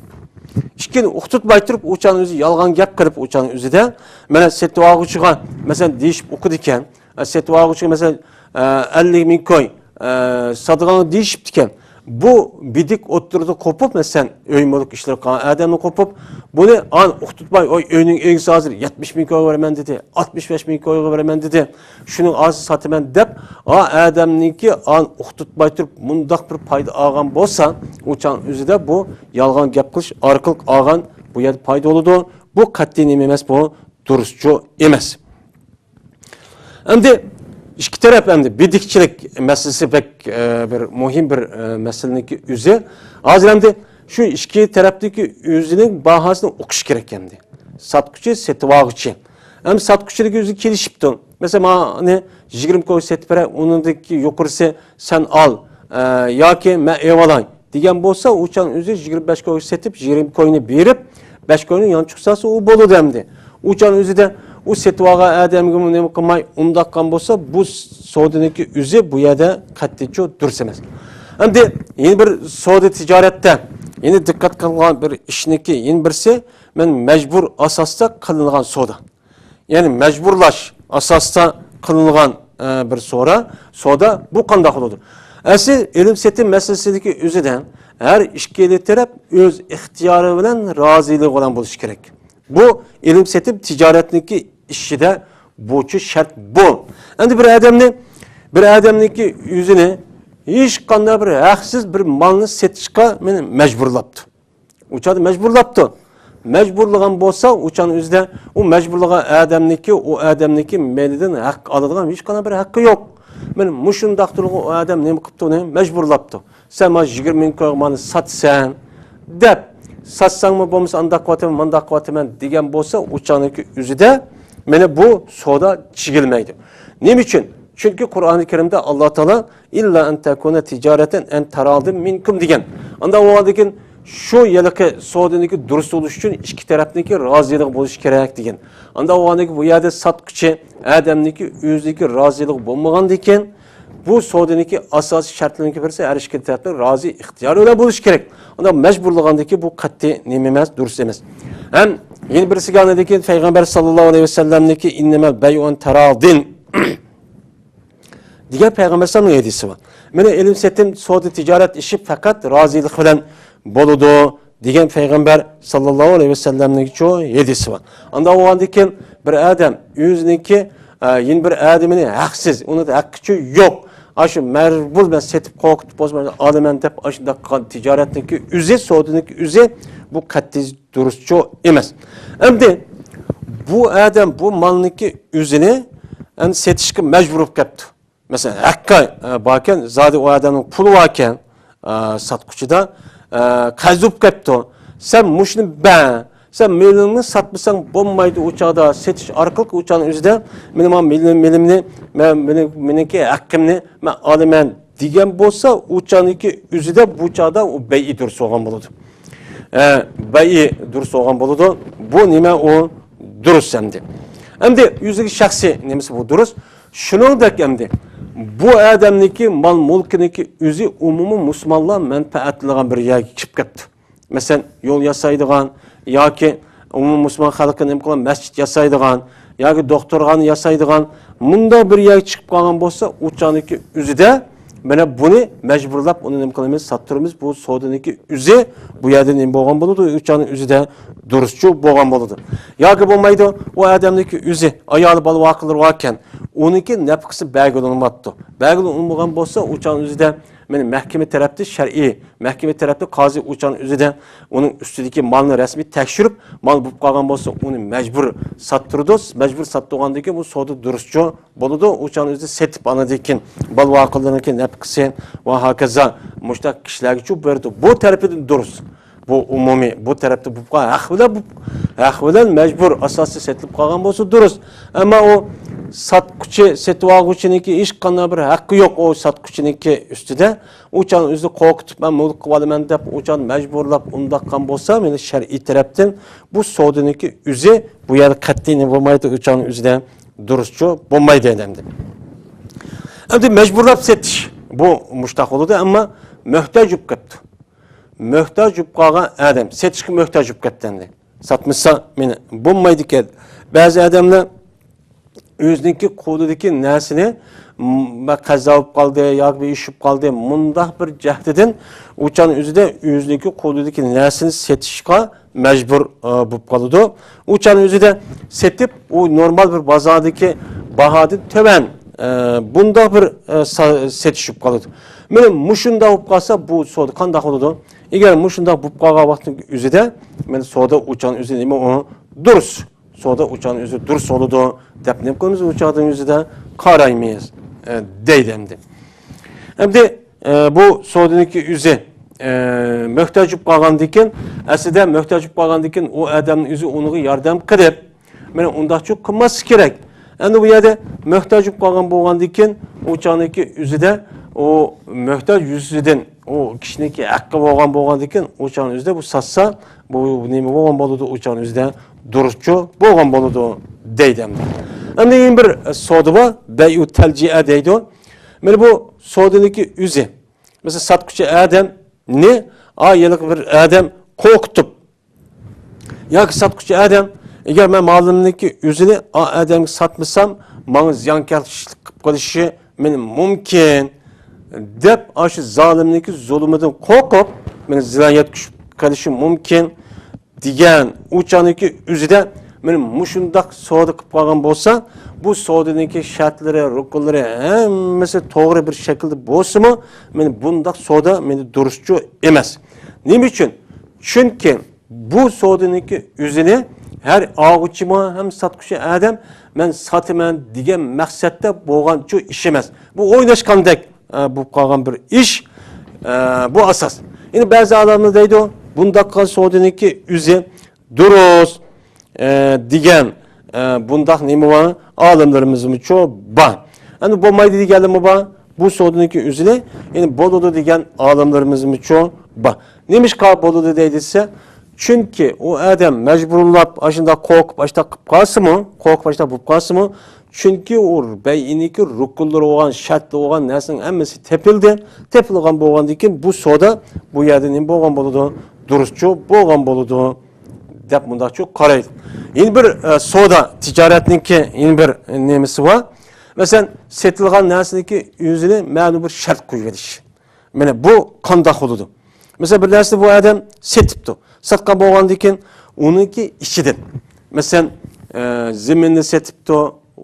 ئىككىنى ئۇقتۇرتماي تۇرۇپ، ئۇ چاغنىڭ ئۆزى يالغان گەپ قىلىپ، ئۇ چاغنىڭ ئۆزىدە، مانا، سېتىۋالغۇچىغا، مەسىلەن، دېيىشىپ ئوقۇدىكەن، ئە، سېتىۋالغۇچىغا، مەسىلەن، ئە، ئەللىك مىڭ كوي، ئە، ساتىدىغانغا دېيىشىپتىكەن. بۇ بىدىك ئوتتۇرىدا قوپۇپ، مەسىلەن، ئۆي مۈلۈك ئىشلىرى قىلغان ئادەمنى قوپۇپ، بۇنى ئان ئۇقتۇرتماي، «ئوي، ئۆينىڭ ئىگىسى ھازىر يەتمىش مىڭ كويغا بېرىمەن» دېدى، «ئاتمىش بەش مىڭ كويغا بېرىمەن» دېدى. «شۇنىڭ ھازىر ساتىمەن» دەپ، ئا ئادەمنىڭكى ئان ئۇقتۇرتماي تۇرۇپ، مۇنداق بىر پايدا ئالغان بولسا، ئۇ چاغ ئۆزىدە بۇ يالغان گەپ قىلىش ئارقىلىق ئالغان بۇ يەردە پايدا بولىدۇ. بۇ قەتئىي نېمە ئەمەس، بۇ دۇرۇسچۇ ئەمەس. ئەمدى ئىككى تەرەپ، ئەمدى بىدىكچىلىك مەسىلىسى بەك، ئە، بىر مۇھىم بىر، ئە، مەسىلىنىڭكى ئۆزى. ھازىر ئەمدى شۇ ئىككى تەرەپنىڭكى ئۆزىنىڭ باھاسىنى ئوقۇش كېرەك ئەمدى. ساتقۇچى، سېتىۋالغۇچى. ئەمدى ساتقۇچىنىڭكى ئۆزى كېلىشىپتۇ. مەسىلەن، مانى يىگىرمە كوي سېتىپ بېرەي، ئۇنىڭدىكى يۇقىرىسى سەن ئال، ئە، ياكى مەن ئېلىۋالاي دېگەن بولسا، ئۇ چاغ ئۆزى يىگىرمە بەش كويغا سېتىپ، يىگىرمە كوينى بېرىپ، بەش كوينى يانچۇققا سالسا، ئۇ بولىدۇ ئەمدى. ئۇ چاغ ئۆزىدە ئۇ سېتىۋالغان ئادەمگىمۇ نېمە قىلماي، ئۇنداق قىلغان بولسا، بۇ سودىنىڭكى ئۆزى بۇ يەردە قەتئىيچۇ دۇرۇس ئەمەس. ئەمدى يەنە بىر سودا تىجارەتتە يەنە دىققەت قىلغان بىر ئىشنىڭكى يەنە بىرسى، مەن مەجبۇر ئاساستا قىلىنغان سودا. يەنى مەجبۇرلاش ئاساستا قىلىنغان، ئە، بىر سورا، سودا، بۇ قانداق بولىدۇ؟ ئەسلى ئېلىم سېتىم مەسىلىسىدىكى ئۆزىدە ھەر ئىككىلا تەرەپ ئۆز ئىختىيارى بىلەن رازىلىقى بىلەن بولۇشى كېرەك. بۇ ئېلىم سېتىم تىجارەتنىڭكى ئىشىدا بۇچۇ شەرت بۇ. ئەمدى بىر ئادەمنى، بىر ئادەمنىڭكى ئۆزىنى ھېچقانداق بىر ھەقسىز بىر مالنى سېتىشقا مېنى مەجبۇرلاپتۇ. ئۇ چاغدا مەجبۇرلاپتۇ. مەجبۇرلىغان بولسا، ئۇ چاغنىڭ ئۆزىدە ئۇ مەجبۇرلىغان ئادەمنىڭكى، ئۇ ئادەمنىڭكى مېلىدىن ھەق ئالىدىغان ھېچقانداق بىر ھەققى يوق. مانا مۇشۇنداق تۇرغۇ ئۇ ئادەم نېمە قىپتۇ ئۇنى؟ مەجبۇرلاپتۇ. «سەن مانا يىگىرمە مىڭ كويغا مانا ساتىسەن» دەپ، «ساتساڭمۇ بولمىسا ئانداق قىلىۋاتىمەن، مانداق قىلىۋاتىمەن» دېگەن بولسا، ئۇ چاغنىڭكى ئۆزىدە مانا بۇ سودا چېكىلمەيدۇ. نېمە ئۈچۈن؟ چۈنكى قۇرئانى كەرىمدە ئاللا تائالا «ئىللا ئەن تەكۇنە تىجارەتەن ئەن تارادىن مىنكۇم» دېگەن. ئانداق بولغاندىكىن شۇ ھېلىقى سودىنىڭكى دۇرۇس بولۇشى ئۈچۈن ئىككى تەرەپنىڭكى رازىلىقى بولۇشى كېرەك دېگەن. ئانداق بولغاندىكىن بۇ يەردە ساتقۇچى ئادەمنىڭكى ئۆزىنىڭكى رازىلىقى بولمىغاندىكىن، بۇ سودىنىڭكى ئاساسىي شەرتلىرىنىڭكى بىرسى ھەر ئىككى تەرەپنىڭ رازى ئىختىيارى بىلەن بولۇشى كېرەك. ئانداق مەجبۇرلىغاندىكى بۇ قەتئىي نېمە ئەمەس، دۇرۇس ئەمەس. ھەم يەنە بىرسىگە ئاندىن كېيىن پەيغەمبەر ساللاللاھۇ ئەلەيھى ۋەسەللەمنىڭكى «ئىننەمەل بەيئۇ ئەن تەرادىن» دېگەن پەيغەمبەر ئەلەيھىسسالامنىڭ ھەدىسى بار. مانا ئېلىم سېتىم، سودا تىجارەت ئىشى پەقەت رازىلىق بىلەن بولىدۇ دېگەن پەيغەمبەر ساللاللاھۇ ئەلەيھى ۋەسەللەمنىڭكى ھەدىسى بار. ئانداق بولغاندىن كېيىن بىر ئادەم ئۆزىنىڭكى، ئە، يەنە بىر ئادىمىنى ھەقسىز، ئۇنىڭ ھەققىچۇ يوق، ئاشۇ مەجبۇر مەن سېتىپ قورقۇتۇپ بولسا مەن ئالىمەن دەپ ئاشۇنداق قىلغان تىجارەتنىڭكى ئۆزى، سودىنىڭكى ئۆزى بۇ قەتئىي دۇرۇسچۇ ئەمەس. ئەمدى بۇ ئادەم بۇ مالنىڭكى ئۆزىنى ئەمدى سېتىشقا مەجبۇر بولۇپ كەپتۇ. مەسىلەن، ھەققى، ئە، باركەن، زادى ئۇ ئادەمنىڭ پۇلى باركەن، ئە، ساتقۇچىدا، ئە، قەرز بولۇپ كەپتۇ. سەن مۇشۇنى بەر، سەن مېلىڭنى ساتمىساڭ بولمايدۇ ئۇ چاغدا، سېتىش ئارقىلىق ئۇ چاغنىڭ ئۆزىدە مېنىڭ مېلىم-، مېلىمنى، مەن، مېنىڭ، مېنىڭكى ھەققىمنى مەن ئالىمەن دېگەن بولسا، ئۇ چاغنىڭكى ئۆزىدە بۇ چاغدا ئۇ بەيئى دۇرۇس بولغان بولىدۇ. ئە، بەيئى دۇرۇس بولغان بولىدۇ. بۇ نېمە ئۇ؟ دۇرۇس ئەمدى. ئەمدى ئۆزىگە شەخسىي نېمىسى بۇ دۇرۇس. شۇنىڭدەك ئەمدى بۇ ئادەمنىڭكى مال مۈلكىنىڭكى ئۆزى ئومۇمىي مۇسۇلمانلار مەنپەئەتلىنىدىغان بىر يەرگە كىرىپ كەپتۇ. مەسىلەن، يول ياسايدىغان ياكى ئومۇمىي مۇسۇلمان خەلققە نېمە قىلغان مەسچىت ياسايدىغان ياكى دوختۇرخانا ياسايدىغان مۇنداق بىر يەرگە چىقىپ قالغان بولسا، ئۇ چاغنىڭكى ئۆزىدە مانا بۇنى مەجبۇرلاپ ئۇنى نېمە قىلىمىز، ساتتۇرىمىز. بۇ سودىنىڭكى ئۆزى بۇ يەردە نېمە بولغان بولىدۇ؟ ئۇ چاغنىڭ ئۆزىدە دۇرۇسچۇ بولغان بولىدۇ. ياكى بولمايدۇ، ئۇ ئادەمنىڭكى ئۆزى، ئايالى، بالا-ۋاقىلىرى باركەن، ئۇنىڭكى نەپقىسى بەلگىلىنمەپتۇ. بەلگىلىنمىغان بولسا، ئۇ چاغنىڭ ئۆزىدە مانا مەھكىمە تەرەپتە شەرئىي مەھكىمە تەرەپتە قازى ئۇ چاغنىڭ ئۆزىدە ئۇنىڭ ئۈستىدىكى مالنى رەسمىي تەكشۈرۈپ، مال بولۇپ قالغان بولسا، ئۇنى مەجبۇر ساتتۇرىدۇ. مەجبۇر ساتتۇرغاندىن كېيىن بۇ سودا دۇرۇسچۇ بولىدۇ. ئۇ چاغنىڭ ئۆزىدە سېتىپ، ئاندىن كېيىن بالا-ۋاقىلىرىنىڭكى نەپقىسى ۋە ھاكازا مۇشۇنداق كىشىلەرگىچۇ بېرىدۇ. بۇ تەرىپىدىن دۇرۇس. بۇ ئومۇمىي، بۇ تەرەپتە بولۇپ قالغان ھەق بىلەن، بۇ ھەق بىلەن مەجبۇر ئاساستا سېتىلىپ قالغان بولسا دۇرۇس. ئەمما ئۇ ساتقۇچى، سېتىۋالغۇچىنىڭكى ھېچقانداق بىر ھەققى يوق ئۇ ساتقۇچىنىڭكى ئۈستىدە. ئۇ چاغنىڭ ئۆزىدە قورقۇتۇپ، مەن مۈلۈك قىلىۋالىمەن دەپ، ئۇ چاغدا مەجبۇرلاپ ئۇنداق قىلغان بولسا، مانا شەرئىي تەرەپتىن بۇ سودىنىڭكى ئۆزى بۇ يەردە قەتئىي نېمە بولمايدۇ، ئۇ چاغنىڭ ئۆزىدە دۇرۇسچۇ بولمايدۇ ئەمدى. ئەمدى مەجبۇرلاپ سېتىش، بۇ مۇشتاق بولىدۇ، ئەمما مۆھتاج بولۇپ كەپتۇ. مۆھتاج بولۇپ قالغان ئادەم، سېتىشقا مۆھتاج بولۇپ كەتتى ئەمدى. ساتمىسا مېنى بولمايدىكەن. بەزى ئادەملەر ئۆزىنىڭكى قولىدىكى نەرسىنى، م، قەزا بولۇپ قالدى ياكى بىر ئىش بولۇپ قالدى، مۇنداق بىر جەھەتتىن ئۇ چاغنىڭ ئۆزىدە ئۆزىنىڭكى قولىدىكى نەرسىنى سېتىشقا مەجبۇر، ئە، بولۇپ قالىدۇ. ئۇ چاغنىڭ ئۆزىدە سېتىپ، ئۇ نورمال بىر بازاردىكى باھادىن تۆۋەن، ئە، بۇنداق بىر، ئە، سا-، سېتىش بولۇپ قالىدۇ. مانا مۇشۇنداق بولۇپ قالسا، بۇ سودا قانداق بولىدۇ؟ ئەگەر مۇشۇنداق بولۇپ قالغان ۋاقىتنىڭ ئۆزىدە، مانا سودا ئۇ چاغنىڭ ئۆزى نېمە ئۇ؟ دۇرۇس. سودا ئۇ چاغنىڭ ئۆزى دۇرۇس بولىدۇ دەپ نېمە قىلىمىز؟ ئۇ چاغنىڭ ئۆزىدە قارايمىز، ئە، دەيدۇ ئەمدى. ئەمدى، ئە، بۇ سودىنىڭكى ئۆزى، ئە، مۆھتاج بولۇپ قالغاندىن كېيىن، ئەسلىدە مۆھتاج بولۇپ قالغاندىن كېيىن ئۇ ئادەمنىڭ ئۆزى ئۇنىڭغا ياردەم قىلىپ، مانا ئۇنداقچۇ قىلماسلىق كېرەك. ئەمدى بۇ يەردە مۆھتاج بولۇپ قالغان بولغاندىن كېيىن، ئۇ چاغنىڭكى ئۆزىدە ئۇ مۆھتاج يۈزىسىدىن ئۇ كىشىنىڭكى ھەققى بولغان بولغاندىن كېيىن، ئۇ چاغنىڭ ئۆزىدە بۇ ساتسا، بۇ نېمە بولغان بولىدۇ؟ ئۇ چاغنىڭ ئۆزىدە دۇرۇسچۇ بولغان بولىدۇ دەيدۇ ئەمدى. ئەمدى يەنە بىر سودا بار، بەيئۇ تەلجىئە دەيدۇ. مانا بۇ سودىنىڭكى ئۆزى. مەسىلەن، ساتقۇچى ئادەمنى، ئا، ھېلىقى بىر ئادەم قورقۇتۇپ، ياكى ساتقۇچى ئادەم، ئەگەر مەن مالىمنىڭكى ئۆزىنى ئا ئادەمگە ساتمىسام، ماڭا زىيانكەشلىك قىلىپ قېلىشى مېنى مۇمكىن، دەپ، ئاشۇ زالىمنىڭكى زۇلۇمىدىن قورقۇپ، مېنى زىيان يەتكۈزۈپ قېلىشى مۇمكىن، دېگەن ئۇ چاغنىڭكى ئۆزىدە مېنى مۇشۇنداق سودا قىلىپ قالغان بولسا، بۇ سودىنىڭكى شەرتلىرى، رۇكۇنلىرى ھەممىسى توغرا بىر شەكىلدە بولسىمۇ، مېنى بۇنداق سودا مېنى دۇرۇسچۇ ئەمەس. نېمە ئۈچۈن؟ چۈنكى بۇ سودىنىڭكى ئۆزىنى ھەر ئالغۇچىمۇ ھەم ساتقۇچى ئادەم مەن ساتىمەن دېگەن مەقسەتتە بولغانچۇ ئىش ئەمەس. بۇ ئويناشقاندەك، ئە، بولۇپ قالغان بىر ئىش، ئە، بۇ ئاساس. يەنە بەزى ئالىملار دەيدۇ، بۇنداق قىلغان سودىنىڭكى ئۆزى دۇرۇس، ئە، دېگەن، ئە، بۇنداق نېمە بار؟ ئالىملىرىمىزمۇچۇ بار. ئەمدى بولمايدۇ دېگەنلەرمۇ بار. بۇ سودىنىڭكى ئۆزىنى، يەنى بولىدۇ دېگەن ئالىملىرىمىزمۇچۇ بار. نېمىشقا بولىدۇ دەيدۇ دېسە، چۈنكى ئۇ ئادەم مەجبۇرلاپ، ئاشۇنداق قورقۇپ، ئاشۇنداق قىلىپ قالسىمۇ، قورقۇپ، ئاشۇنداق بولۇپ قالسىمۇ، چۈنكى ئۇ بەيئنىڭكى رۇكۇنلىرى بولغان، شەرتلىرى بولغان نەرسىنىڭ ھەممىسى تېپىلدى. تېپىلغان بولغاندىن كېيىن بۇ سودا بۇ يەردە نېمە بولغان بولىدۇ؟ دۇرۇسچۇ بولغان بولىدۇ دەپ مۇنداقچۇ قارايدۇ. يەنە بىر، ئە، سودا، تىجارەتنىڭكى يەنە بىر، ئە، نېمىسى بار. مەسىلەن، سېتىلغان نەرسىنىڭكى ئۆزىنى مەلۇم بىر شەرت قويۇۋېلىش. مانا بۇ قانداق بولىدۇ؟ مەسىلەن، بىر نەرسىنى بۇ ئادەم سېتىپتۇ. ساتقان بولغاندىن كېيىن ئۇنىڭكى ئىچىدىن، مەسىلەن، ئە، زېمىننى سېتىپتۇ،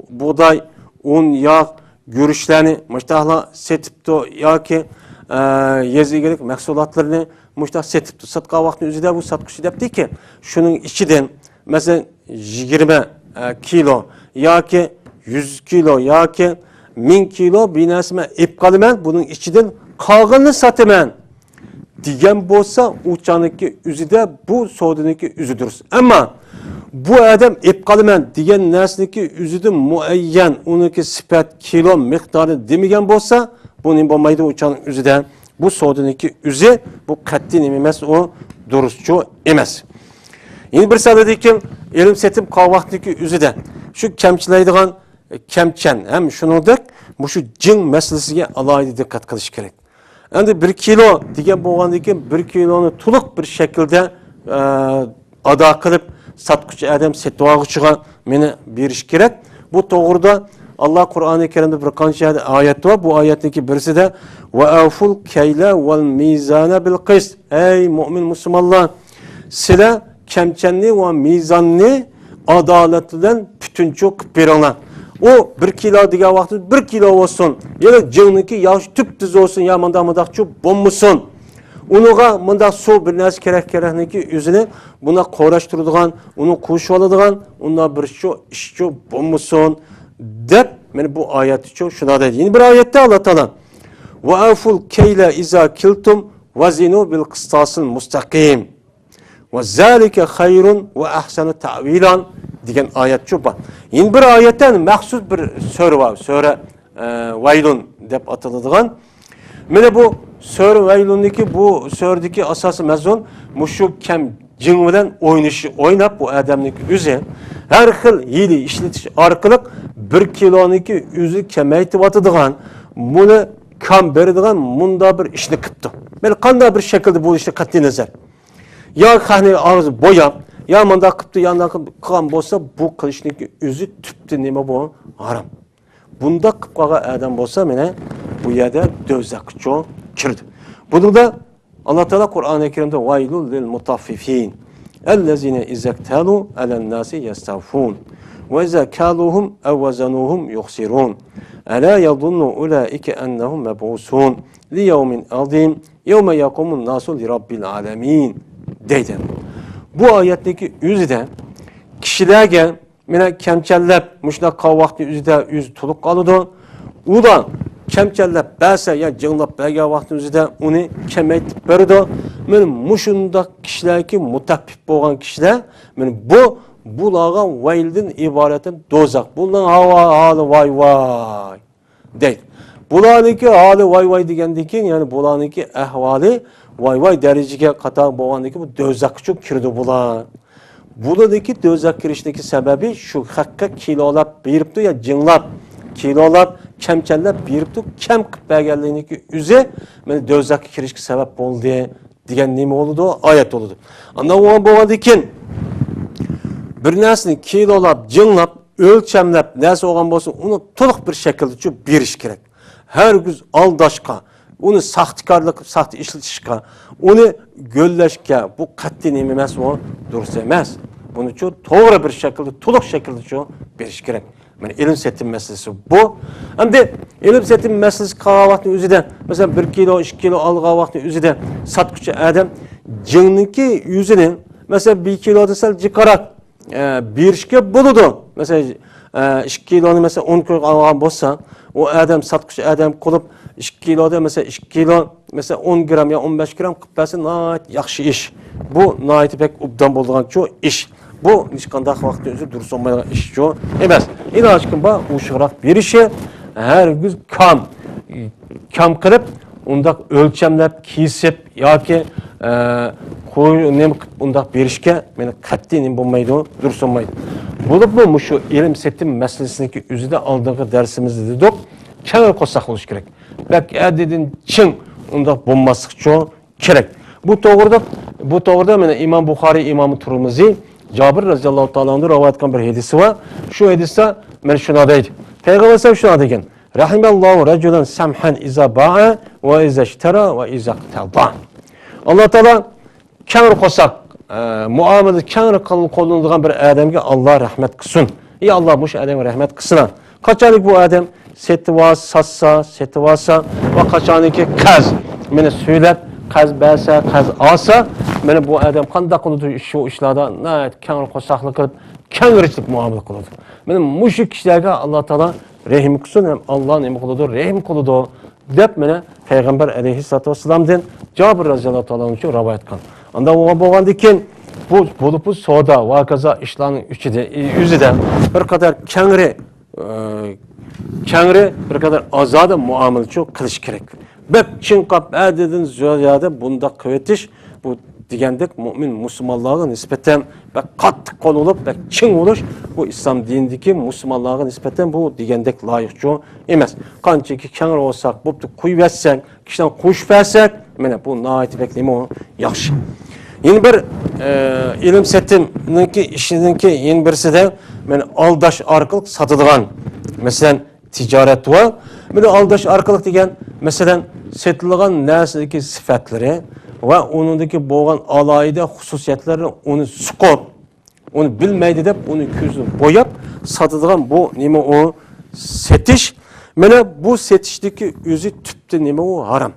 بۇغداي، ئۇن، ياغ، گۈرۈچلەرنى مۇشتاقلا سېتىپتۇ ياكى، ئە، يېزا ئىگىلىك مەھسۇلاتلىرىنى مۇشتاق سېتىپتۇ. ساتقان ۋاقتىنىڭ ئۆزىدە بۇ ساتقۇچى دەپتىكى، شۇنىڭ ئىچىدىن، مەسىلەن، يىگىرمە، ئە، كىلو ياكى يۈز كىلو ياكى مىڭ كىلو بىر نەرسە مەن ئېلىپ قالىمەن، بۇنىڭ ئىچىدىن قالغىنىنى ساتىمەن دېگەن بولسا، ئۇ چاغنىڭكى ئۆزىدە بۇ سودىنىڭكى ئۆزى دۇرۇس. ئەمما بۇ ئادەم ئېلىپ قالىمەن دېگەن نەرسىنىڭكى ئۆزىدە مۇئەييەن ئۇنىڭكى سۈپەت، كىلو مىقدارى دېمىگەن بولسا، بۇ نېمە بولمايدۇ؟ ئۇ چاغنىڭ ئۆزىدە بۇ سودىنىڭكى ئۆزى، بۇ قەتئىي نېمە ئەمەس، ئۇ دۇرۇسچۇ ئەمەس. يەنە بىر سەۋەبتىن كېيىن ئېلىم سېتىم قىلغان ۋاقتىدىكى ئۆزىدە شۇ كەمچىلەيدىغان، ئە، كەمچەن ھەم شۇنىڭدەك مۇشۇ جىڭ مەسىلىسىگە ئالاھىدە دىققەت قىلىش كېرەك. ئەمدى بىر كىلو دېگەن بولغاندىن كېيىن، بىر كىلونى تولۇق بىر شەكىلدە، ئە، ئادا قىلىپ، ساتقۇچى ئادەم سېتىۋالغۇچىغا مېنى بېرىش كېرەك. بۇ توغرىدا ئاللا قۇرئانى كەرىمدە بىر قانچە يەردە ئايەت بار. بۇ ئايەتنىڭكى بىرسىدە، «ۋە ئەۋفۇل كەيلە ۋەل مىزانە بىل قىست.» ئەي مۆمىن مۇسۇلمانلار، سىلەر كەمچەننى ۋە مىزاننى ئادالەت بىلەن پۈتۈنچۇ قىلىپ بېرىڭلار. ئۇ بىر كىلو دېگەن ۋاقتىدا بىر كىلو بولسۇن، يەنى جىڭنىڭكى ياخشى تۈپتۈز بولسۇن، يا مانداق مانداقچۇ بولمىسۇن. ئۇنىڭغا مۇنداق سۇ، بىر نەرسە كېرەك، كېرەكنىكى ئۆزىنى بۇنداق قوراشتۇرىدىغان، ئۇنى قوشۇۋالىدىغان، ئۇنداق بىر شۇ ئىشچۇ بولمىسۇن دەپ، مانا بۇ ئايەتتىچۇ شۇنداق دەيدۇ. يەنە بىر ئايەتتە ئاللا تائالا، «ۋە ئەۋفۇل كەيلە ئىزا كىلتۇم ۋەزىنۇ بىل قىستاسىل مۇستەقىم. ۋە زالىكە خەيرۇن ۋە ئەھسەنۇ تەئۋىلان» دېگەن ئايەتچۇ بار. يەنە بىر ئايەتتە مەخسۇس بىر سۈرە بار، سۈرە، ئە، ۋەيلۇن دەپ ئاتىلىدىغان. مانا بۇ سۈرە ۋەيلۇننىڭكى، بۇ سۈرىدىكى ئاساسىي مەزمۇن مۇشۇ كەم جىڭ بىلەن ئوينىشى، ئويناپ، بۇ ئادەمنىڭكى ئۆزى ھەر خىل ھىيلە ئىشلىتىش ئارقىلىق بىر كىلونىڭكى ئۆزى كېمەيتىۋاتىدىغان، بۇنى كام بېرىدىغان مۇنداق بىر ئىشنى قىپتۇ. مانا قانداق بىر شەكىلدە بولۇشى قەتئىي نەزەر. يا خەقنى ئاغزى بوياپ، يا مۇنداق قىپتۇ، يا ئانداق قىلغان بولسا، بۇ قىلىشنىڭكى ئۆزى تۈپتە نېمە بۇ؟ ھارام. بۇنداق قىپ قالغان ئادەم بولسا، مانا بۇ يەردە دوزاخقىچۇ كىرىدۇ. بۇنىڭدا ئاللا تائالا قۇرئانى كەرىمدە، «ۋەيلۇل لىل مۇتەففىفىن، ئەللەزىنە ئىزەكتالۇ ئەلەنناسى يەستەۋفۇن، ۋە ئىزا كالۇھۇم ئەۋ ۋەزەنۇھۇم يۇخسىرۇن، ئەلا يەزۇننۇ ئۇلائىكە ئەننەھۇم مەبئۇسۇن لىيەۋمىن ئەزىم، يەۋمە يەقۇمۇن ناسۇ لىرەببىل ئالەمىن» دەيدۇ. بۇ ئايەتنىڭكى ئۆزىدە كىشىلەرگە مانا كەمچەنلەپ مۇشۇنداق قىلغان ۋاقتى ئۆزىدە ئۆزى تولۇق قالىدۇ. ئۇلار كەمچەنلەپ بەرسە، يا جىڭلاپ بەرگەن ۋاقتى ئۆزىدە ئۇنى كېمەيتىپ بېرىدۇ. مانا مۇشۇنداق كىشىلەركى مۇتەففىپ بولغان كىشىلەر، مانا بۇ، بۇلارغا ۋەيلدىن ئىبارەت دوزاخ. بۇلارنىڭ ھاۋا، ھالى ۋاي ۋاي دەيدۇ. بۇلارنىڭكى ھالى ۋاي ۋاي دېگەندىن كېيىن، يەنى بۇلارنىڭكى ئەھۋالى ۋاي ۋاي دەرىجىگە قاتار بولغاندىن كېيىن، بۇ دوزاخقىچۇ كىرىدۇ بۇلار. بۇلىدىكى دوزاخ كىرىشنىكى سەۋەبى شۇ خەققە كىلولاپ بېرىپتۇ يا جىڭلاپ، كىلولاپ، كەمچەنلەپ بېرىپتۇ، كەم قىلىپ بەرگەنلىكىنىڭكى ئۆزى مانا دوزاخقا كىرىشكە سەۋەب بولدى دېگەن نېمە بولىدۇ؟ ئايەت بولىدۇ. ئانداق بولغان، بولغاندىن كېيىن بىر نەرسىنى كىلولاپ، جىڭلاپ، ئۆلچەملەپ نەرسە بولغان بولسا، ئۇنى تولۇق بىر شەكىلدىچۇ بېرىش كېرەك. ھەرگىز ئالداشقا، ئۇنى ساختىكارلىق قىلىپ ساختا ئىشلىتىشكە، ئۇنى گۆللەشكە، بۇ قەتئىي نېمە ئەمەس، ئۇ دۇرۇس ئەمەس. بۇنىچۇ توغرا بىر شەكىلدە، تولۇق شەكىلدىچۇ بېرىش كېرەك. مانا ئېلىم سېتىم مەسىلىسى بۇ. ئەمدى ئېلىم سېتىم مەسىلىسى قالغان ۋاقىتنىڭ ئۆزىدە، مەسىلەن، بىر كىلو، ئىككى كىلو ئالغان ۋاقىتنىڭ ئۆزىدە ساتقۇچى ئادەم جىڭنىڭكى يۈزىنى، مەسىلەن، بىر كىلودىن سەل جىقراق ئە، بېرىشكە بولىدۇ. مەسىلەن، ئە، ئىككى كىلونى، مەسىلەن، ئون كويغا ئالغان بولسا، ئۇ ئادەم، ساتقۇچى ئادەم قىلىپ، ئىككى كىلودا، مەسىلەن، ئىككى كىلو، مەسىلەن، ئون گرام يا ئون بەش گرام قىلىپ بەرسە، ناھايىتى ياخشى ئىش. بۇ ناھايىتى بەك ئوبدان بولىدىغانچۇ ئىش. بۇ ھېچقانداق ۋاقىتتا ئۆزى دۇرۇس بولمايدىغان ئىشچۇ ئەمەس. ئىلاجىكىم بار، ئوشۇقراق بېرىشى، ھەرگىز كام، كام قىلىپ، ئۇنداق ئۆلچەملەپ، كېسىپ، ياكى، ئە، قوي نېمە قىلىپ ئۇنداق بېرىشكە مانا قەتئىي نېمە بولمايدۇ، دۇرۇس بولمايدۇ. بولۇپمۇ مۇشۇ ئېلىم سېتىم مەسىلىسىنىڭكى ئۆزىدە ئالدىنقى دەرسىمىزدە دېدۇق، كەڭرى قورساق بولۇش كېرەك. بەك ھەددىدىن چىڭ ئۇنداق بولماسلىقچۇ كېرەك. بۇ توغرىدا، بۇ توغرىدا مانا ئىمام بۇخارىي، ئىمام تۇرمۇزى جابىر رەزىياللاھۇ تائالا ئەنھۇ رىۋايەت قىلغان بىر ھەدىسى بار. شۇ ھەدىستە مەن شۇنداق دەيدۇ. پەيغەمبەر ئەلەيھىسسالام شۇنداق دېگەن: «رەھىمەللاھۇ رەجۇلەن سەمھەن ئىزا باءە ۋە ئىزا ئىشتەرا ۋە ئىزا ئىقتەدا.» ئاللا تائالا كەڭرى قورساق، ئە، مۇئامىلە كەڭرى قىل-، قوللىنىدىغان بىر ئادەمگە ئاللا رەھمەت قىلسۇن. يا ئاللا، مۇشۇ ئادەمگە رەھمەت قىلسىنا. قاچانكى بۇ ئادەم سېتىۋالسا، ساتسا، سېتىۋالسا ۋە قاچانكى قەرز، مېنى سۆيلەپ، قەرز بەرسە، قەرز ئالسا، مېنى بۇ ئادەم قانداق قىلىدۇ؟ شۇ ئىشلاردا ناھايىتى كەڭرى قورساقلىق قىلىپ، كەڭرىچىلىك مۇئامىلە قىلىدۇ. مېنى مۇشۇ كىشىلەرگە ئاللا تائالا رەھىم قىلسۇن، ھەم ئاللا نېمە قىلىدۇ؟ رەھىم قىلىدۇ، دەپ مېنى پەيغەمبەر ئەلەيھىسسالاتۇ ۋەسسالامدىن جابىر رەزىياللاھۇ تائالا ئەنھۇ رىۋايەت قىلغان. ئاندا بولغان، بولغاندىن كېيىن بۇ بولۇپمۇ سودا ۋە ھاكازا ئىشلارنىڭ ئىچىدە، ئۆزىدە بىر قەدەر كەڭرى، ئە، كەڭرى، بىر قەدەر ئازادە مۇئامىلىچۇ قىلىش كېرەك. بەك چىڭقاپ، ھەددىدىن زىيادە بۇنداق قىلىۋېتىش، بۇ دېگەندەك مۇئمىن مۇسۇلمانلارغا نىسبەتەن بەك قاتتىق قول بولۇپ، بەك چىڭ بولۇش، بۇ ئىسلام دىنىدىكى مۇسۇلمانلارغا نىسبەتەن بۇ دېگەندەك لايىقچۇ ئەمەس. قانچىكى كەڭرى بولساق، بوپتۇ، قويۇۋەتسەك، كىشىلەرنى قوشۇپ بەرسەك، مانا بۇ ناھايىتى بەك نېمە ياخشى. يەنە بىر، ئە، ئېلىم سېتىمنىڭكى ئىشىنىڭكى يەنە بىرسىدە، مانا ئالداش ئارقىلىق ساتىدىغان، مەسىلەن، تىجارەت ۋە مانا ئالداش ئارقىلىق دېگەن، مەسىلەن، سېتىلغان نەرسىدىكى سۈپەتلىرى ۋە ئۇنىڭدىكى بولغان ئالاھىدە خۇسۇسىيەتلىرىنى ئۇنى سوقۇپ، ئۇنى بىلمەيدۇ دەپ، ئۇنى كۆزىنى بوياپ ساتىدىغان بۇ نېمە ئۇ سېتىش. مانا بۇ سېتىشتىكى ئۆزى تۈپتە نېمە ئۇ ھارام.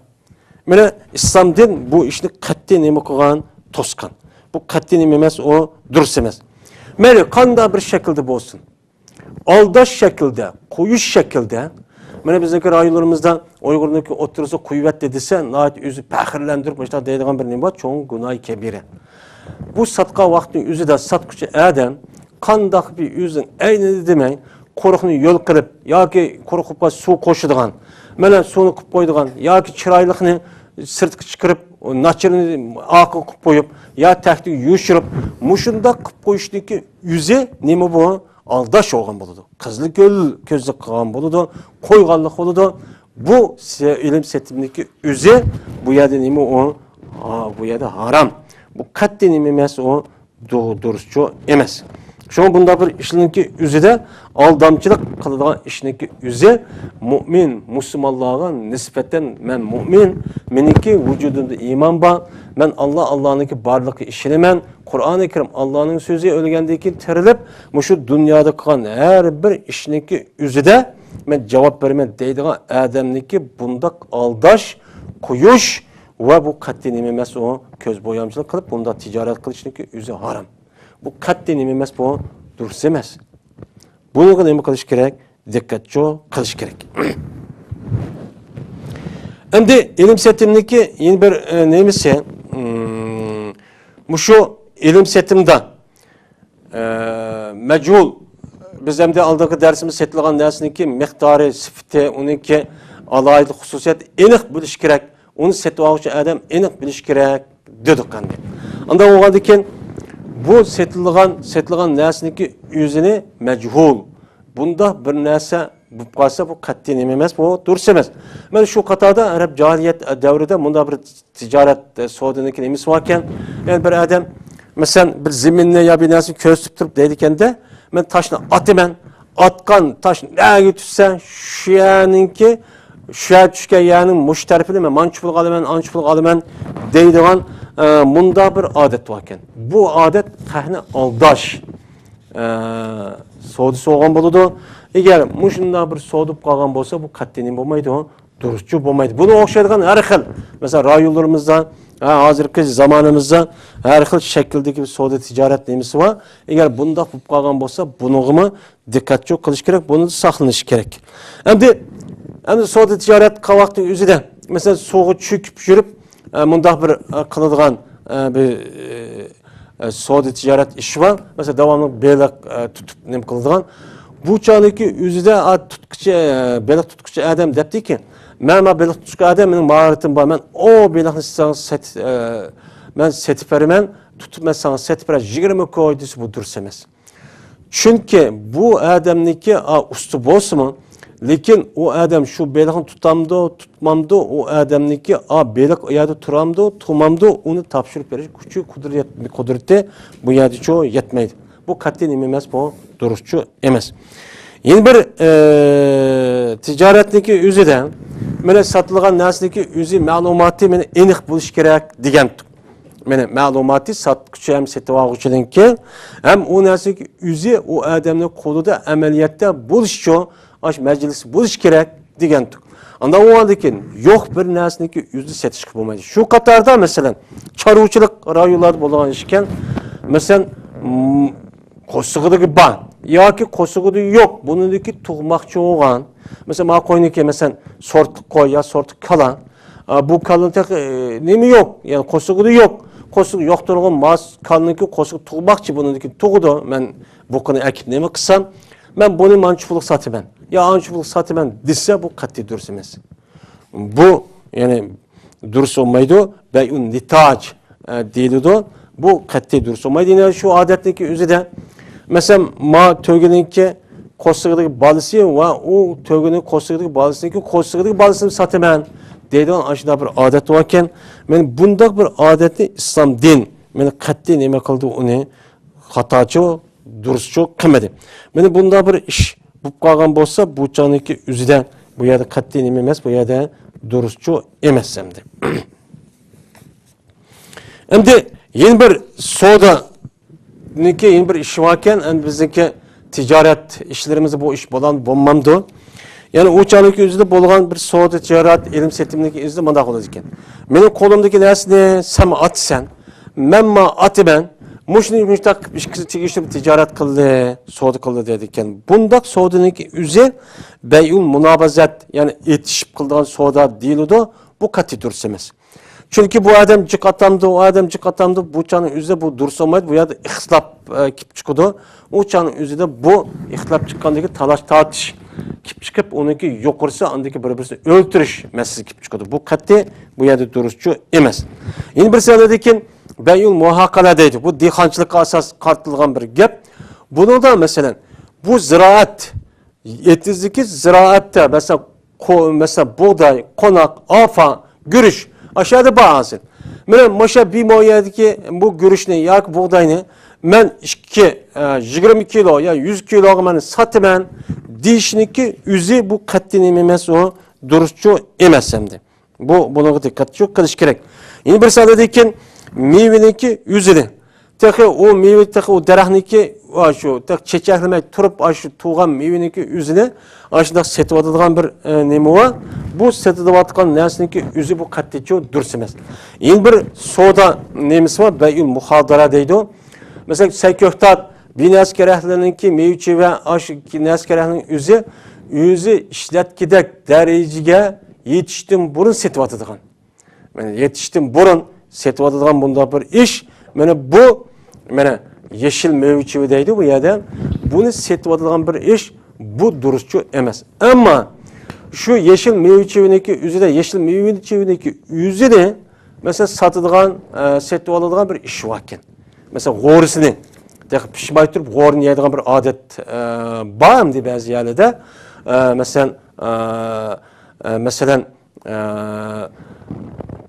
مانا ئىسلام دىن بۇ ئىشنى قەتئىي نېمە قىلغان؟ توسقان. بۇ قەتئىي نېمە ئەمەس، ئۇ دۇرۇس ئەمەس. مەيلى قانداق بىر شەكىلدە بولسۇن. ئالداش شەكلىدە، قويۇش شەكلىدە، مانا بىزنىڭكى رايونلىرىمىزدا ئۇيغۇرنىڭكى ئوتتۇرىسى قويۇۋەتتى دېسە، ناھايىتى ئۆزى پەخىرلەندۈرۈپ مۇشۇنداق دەيدىغان بىر نېمە بار، چوڭ گۇناھى كەبىرە. بۇ ساتقان ۋاقىتنىڭ ئۆزىدە ساتقۇچى ئادەم قانداق بىر ئۆزىنىڭ ئەينىنى دېمەي، قۇرۇقنى يول قىلىپ ياكى قۇرۇق قىلىپ قالسا سۇ قوشىدىغان، مانا سۇنى قىلىپ قويىدىغان ياكى چىرايلىقنى سىرتقا چىقىرىپ، ناچىرىنى ئارقىغا قىلىپ قويۇپ، يا تەكتىگە يوشۇرۇپ، مۇشۇنداق قىلىپ قويۇشنىڭكى ئۆزى نېمە بۇ؟ ئالداش بولغان بولىدۇ. قىزىل گۆل كۆزلۈك قىلغان بولىدۇ، قويغانلىق بولىدۇ. بۇ سە-، ئېلىم سېتىمنىڭكى ئۆزى بۇ يەردە نېمە ئۇ؟ ھا، بۇ يەردە ھارام. بۇ قەتئىي نېمە ئەمەس ئۇ؟ دۇ-، دۇرۇسچۇ ئەمەس. شۇڭا بۇنداق بىر ئىشنىڭكى ئۆزىدە، ئالدامچىلىق قىلىدىغان ئىشنىڭكى ئۆزى مۇئمىن، مۇسۇلمانلارغا نىسبەتەن، مەن مۇئمىن، مېنىڭكى ۋۇجۇدۇمدا ئىمان بار، مەن ئاللا، ئاللانىڭكى بارلىقىغا ئىشىنىمەن، قۇرئانى كەرىم ئاللانىڭ سۆزى، ئۆلگەندىن كېيىن تىرىلىپ، مۇشۇ دۇنيادا قىلغان ھەر بىر ئىشنىڭكى ئۆزىدە مەن جاۋاب بېرىمەن دەيدىغان ئادەمنىڭكى بۇنداق ئالداش، قويۇش، ۋە بۇ قەتئىي نېمە ئەمەس، ئۇ كۆز بويامچىلىق قىلىپ بۇنداق تىجارەت قىلىشنىڭكى ئۆزى ھارام. بۇ قەتئىي نېمە ئەمەس، بۇ دۇرۇس ئەمەس. بۇنىڭغا نېمە قىلىش كېرەك؟ دىققەتچۇ قىلىش كېرەك. ئەمدى ئېلىم سېتىمنىڭكى يەنە بىر، ئە، نېمىسى؟ مم، مۇشۇ ئېلىم سېتىمدا ئە، مەجھۇل. بىز ئەمدى ئالدىنقى دەرسىمىزدە سېتىلغان نەرسىنىڭكى مىقدارى، سۈپىتى، ئۇنىڭكى ئالاھىدە خۇسۇسىيەت ئېنىق بىلىش كېرەك. ئۇنى سېتىۋالغۇچى ئادەم ئېنىق بىلىش كېرەك دېدۇق ئەمدى. ئانداق بولغاندىن كېيىن بۇ سېتىلغان، سېتىلغان نەرسىنىڭكى ئۆزىنى مەجھۇل. بۇنداق بىر نەرسە بولۇپ قالسا، بۇ قەتئىي نېمە ئەمەس، بۇ دۇرۇس ئەمەس. مەن شۇ قاتاردا ئەرەپ جاھىلىيەت دەۋرىدە مۇنداق بىر تىجارەت، ئە، سودىنىڭكى نېمىسى باركەن؟ يەنى بىر ئادەم، مەسىلەن، بىر زېمىننى يا بىر نەرسىنى كۆرسىتىپ تۇرۇپ دەيدىكەندە، مەن تاشنى ئاتىمەن، ئاتقان تاش نەگە چۈشسە، شۇ يەرنىڭكى، شۇ يەر چۈشكەن يەرنىڭ مۇشۇ تەرىپىنى مەن مانچە پۇلغا ئالىمەن، ئانچە پۇلغا ئالىمەن دەيدىغان، ئە، مۇنداق بىر ئادەت باركەن. بۇ ئادەت خەقنى ئالداش، ئە، سودىسى بولغان بولىدۇ. ئەگەر مۇشۇنداق بىر سودا بولۇپ قالغان بولسا، بۇ قەتئىي نېمە بولمايدۇ؟ دۇرۇسچۇ بولمايدۇ. بۇنىڭغا ئوخشايدىغان ھەر خىل، مەسىلەن، رايونلىرىمىزدا، ھە، ھازىرقى زامانىمىزدا ھەر خىل شەكىلدىكى سودا تىجارەت نېمىسى بار. ئەگەر بۇنداق بولۇپ قالغان بولسا، بۇنىڭغىمۇ دىققەتچۇ قىلىش كېرەك، بۇنى ساقلىنىش كېرەك. ئەمدى، ئەمدى سودا تىجارەت قىلغان ۋاقىتنىڭ ئۆزىدە، مەسىلەن، سۇغا چۆكۈپ يۈرۈپ، ئە، مۇنداق بىر، ئە، قىلىدىغان، ئە، بىر، ئە، ئە، سودا تىجارەت ئىشى بار. مەسىلەن، داۋاملىق بېلىق، ئە، تۇتۇپ نېمە قىلىدىغان. بۇ چاغدىكى ئۆزىدە، ئا، تۇتقۇچى، ئە، بېلىق تۇتقۇچى ئادەم دەپتىكى، مەن، مەن بېلىق تۇتقۇچى ئادەم، مېنىڭ ماھارىتىم بار، مەن ئۇ بېلىقنى ساڭا سېتىپ، ئە، مەن سېتىپ بېرىمەن، تۇتۇپ مەن ساڭا سېتىپ بېرەي، يىگىرمە كوي دېسە، بۇ دۇرۇس ئەمەس. چۈنكى بۇ ئادەمنىڭكى، ئا، ئۇستا بولسىمۇ، لېكىن ئۇ ئادەم شۇ بېلىقنى تۇتامدۇ، تۇتمامدۇ، ئۇ ئادەمنىڭكى، ئا، بېلىق ئۇ يەردە تۇرامدۇ، تۇرمامدۇ، ئۇنى تاپشۇرۇپ بېرىش كۈچى، قۇدرەت-، قۇدرىتى بۇ يەردىچۇ يەتمەيدۇ. بۇ قەتئىي نېمە ئەمەس، بۇ دۇرۇسچۇ ئەمەس. يەنە بىر، ئە، تىجارەتنىڭكى ئۆزىدە، مانا ساتىدىغان نەرسىنىڭكى ئۆزى مەلۇماتى مانا ئېنىق بولۇشى كېرەك دېگەن. مانا مەلۇماتى ساتقۇچى ھەم سېتىۋالغۇچىنىڭكى ھەم ئۇ نەرسىنىڭكى ئۆزى ئۇ ئادەمنىڭ قولىدا ئەمەلىيەتتە بولۇشىچۇ، ئاشۇ مەجلىس بولۇشى كېرەك دېگەنتۇق. ئاندىن ئۇنىڭدىن كېيىن يوق بىر نەرسىنىڭكى ئۆزىنى سېتىشقا بولمايدۇ. شۇ قاتاردا، مەسىلەن، چارۋىچىلىق رايونلاردا بولىدىغان ئىش ئىكەن. مەسىلەن، م، قورسىقىدىكى بار ياكى قورسىقىدا يوق، بۇنىڭدىكى تۇغماقچى بولغان. مەسىلەن، مانا قوينىڭكى، مەسىلەن، سورتلۇق قوي يا سورتلۇق كالا. ئا، بۇ كالىنى تېخى، ئى، نېمە يوق؟ يەنى قورسىقىدا يوق. قورسىقى يوق تۇرغان ماس كالىنىڭكى قورسىقى تۇغماقچى، بۇنىڭدىكى تۇغىدۇ. مەن بۇ قېنى ئەكىپ نېمە قىلسام، مەن بۇنى مانچە پۇلغا ساتىمەن. يا ئانچە پۇلغا ساتىمەن دېسە، بۇ قەتئىي دۇرۇس ئەمەس. بۇ، يەنى، دۇرۇس بولمايدۇ. بەيئۇن نىتاج، ئە، دېيىلىدۇ. بۇ قەتئىي دۇرۇس بولمايدۇ. يەنە شۇ ئادەتنىڭكى ئۆزىدە، مەسىلەن، ما تۆگىنىڭكى قورسىقىدىكى بالىسى ۋە ئۇ تۆگىنىڭ قورسىقىدىكى بالىسىنىڭكى قورسىقىدىكى بالىسىنى ساتىمەن دەيدىغان ئاشۇنداق بىر ئادەت باركەن. مانا بۇنداق بىر ئادەتنى ئىسلام دىن، مانا، قەتئىي نېمە قىلدى، ئۇنى خاتاچۇ، دۇرۇسچۇ قىلمىدى. مانا بۇنداق بىر ئىش بولۇپ قالغان بولسا، بۇ چاغنىڭكى ئۆزىدە بۇ يەردە قەتئىي نېمە ئەمەس، بۇ يەردە دۇرۇسچۇ ئەمەس ئەمدى. ئەمدى يەنە بىر سودانىڭكى يەنە بىر ئىشى باركەن، ئەمدى بىزنىڭكى تىجارەت ئىشلىرىمىزدا بۇ ئىش بولام-، بولمامدۇ؟ يەنى ئۇ چاغنىڭكى ئۆزىدە بولغان بىر سودا تىجارەت، ئېلىم-سېتىمنىڭكى ئۆزىدە مۇنداق بولىدىكەن. مېنىڭ قولۇمدىكى نەرسىنى سەن ئاتىسەن، مەنمۇ ئاتىمەن. مۇشۇنى مۇشۇنداق قىلىپ ئىككىسى تېگىشلىك تىجارەت قىلدى، سودا قىلدى دەيدىكەن. بۇنداق سودىنىڭكى ئۆزى بەيئۇل مۇنابىزەت، يەنى ئېتىشىپ قىلىدىغان سودا دېيىلىدۇ. بۇ قەتئىي دۇرۇس ئەمەس. چۈنكى بۇ ئادەم جىق ئاتامدۇ، ئۇ ئادەم جىق ئاتامدۇ، بۇ چاغنىڭ ئۆزىدە بۇ دۇرۇس بولمايدۇ. بۇ يەردە ئىختىلاپ، ئە، كېلىپ چىقىدۇ. ئۇ چاغنىڭ ئۆزىدە بۇ ئىختىلاپ چىققاندىكى تالاش-تارتىش كېلىپ چىقىپ، ئۇنىڭكى يۇقىرىسى ئاندىكى بىر-بىرسىنى ئۆلتۈرۈش مەسىلىسى كېلىپ چىقىدۇ. بۇ قەتئىي بۇ يەردە دۇرۇسچۇ ئەمەس. يەنە بىرسى ئاندىن كېيىن بەيئۇل مۇھاقالە دەيدۇ. بۇ دېھقانچىلىققا ئاساس قارىتىلغان بىر گەپ. بۇنىڭدا، مەسىلەن، بۇ زىرائەت، ئېتىزدىكى زىرائەتتە، مەسىلەن، قو-، مەسىلەن، بۇغداي، قوناق، ئارپا، گۈرۈچ، ئاشۇ يەردە بار ھازىر. مانا مۇشۇ بىمو يەردىكى بۇ گۈرۈچنى ياكى بۇغداينى مەن ئىككى، ئە، يىگىرمە كىلو يا يۈز كىلوغا مەن ساتىمەن دېيىشنىڭكى ئۆزى بۇ قەتئىي نېمە ئەمەس، ئۇ دۇرۇسچۇ ئەمەس ئەمدى. بۇ، بۇنىڭغا دىققەت قىلىش كېرەك. يەنە بىر سالىدىكىن مېۋىنىڭكى ئۆزىنى. تېخى ئۇ مېۋە، تېخى ئۇ دەرەخنىڭكى، ۋە شۇ، تېخى چېچەكلىمەي تۇرۇپ، ئاشۇ تۇغان مېۋىنىڭكى ئۆزىنى ئاشۇنداق سېتىۋاتىدىغان بىر، ئە، نېمە بار. بۇ سېتىۋاتقان نەرسىنىڭكى ئۆزى بۇ قەتئىيچۇ دۇرۇس ئەمەس. يەنە بىر سودا نېمىسى بار، بەيئۇل مۇخادىرە دەيدۇ. مەسىلەن، سەي كۆكتات، بىنەسكە رەھلىنىڭكى مېۋىچى ۋە ئاشۇ نەسكە رەھلىنىڭ ئۆزى، ئۆزى ئىشلەتكۈدەك دەرىجىگە يېتىشتىن بۇرۇن سېتىۋاتىدىغان. مانا يېتىشتىن بۇرۇن سېتىۋاتىدىغان بۇنداق بىر ئىش. مانا بۇ، مانا يېشىل مېۋىچى دەيدۇ بۇ يەردە. بۇنى سېتىۋاتىدىغان بىر ئىش، بۇ دۇرۇسچۇ ئەمەس. ئەمما شۇ يېشىل مېۋىچىنىڭكى ئۆزىدە، يېشىل مېۋىچىنىڭكى ئۆزىنى، مەسىلەن، ساتىدىغان، ئە، سېتىۋالىدىغان بىر ئىش باركەن. مەسىلەن، غورىسىنى، تېخى پىشماي تۇرۇپ غورىنى يەيدىغان بىر ئادەت، ئە، بار ئەمدى بەزى يەرلەردە. ئە، مەسىلەن، ئە، ئە، مەسىلەن، ئە،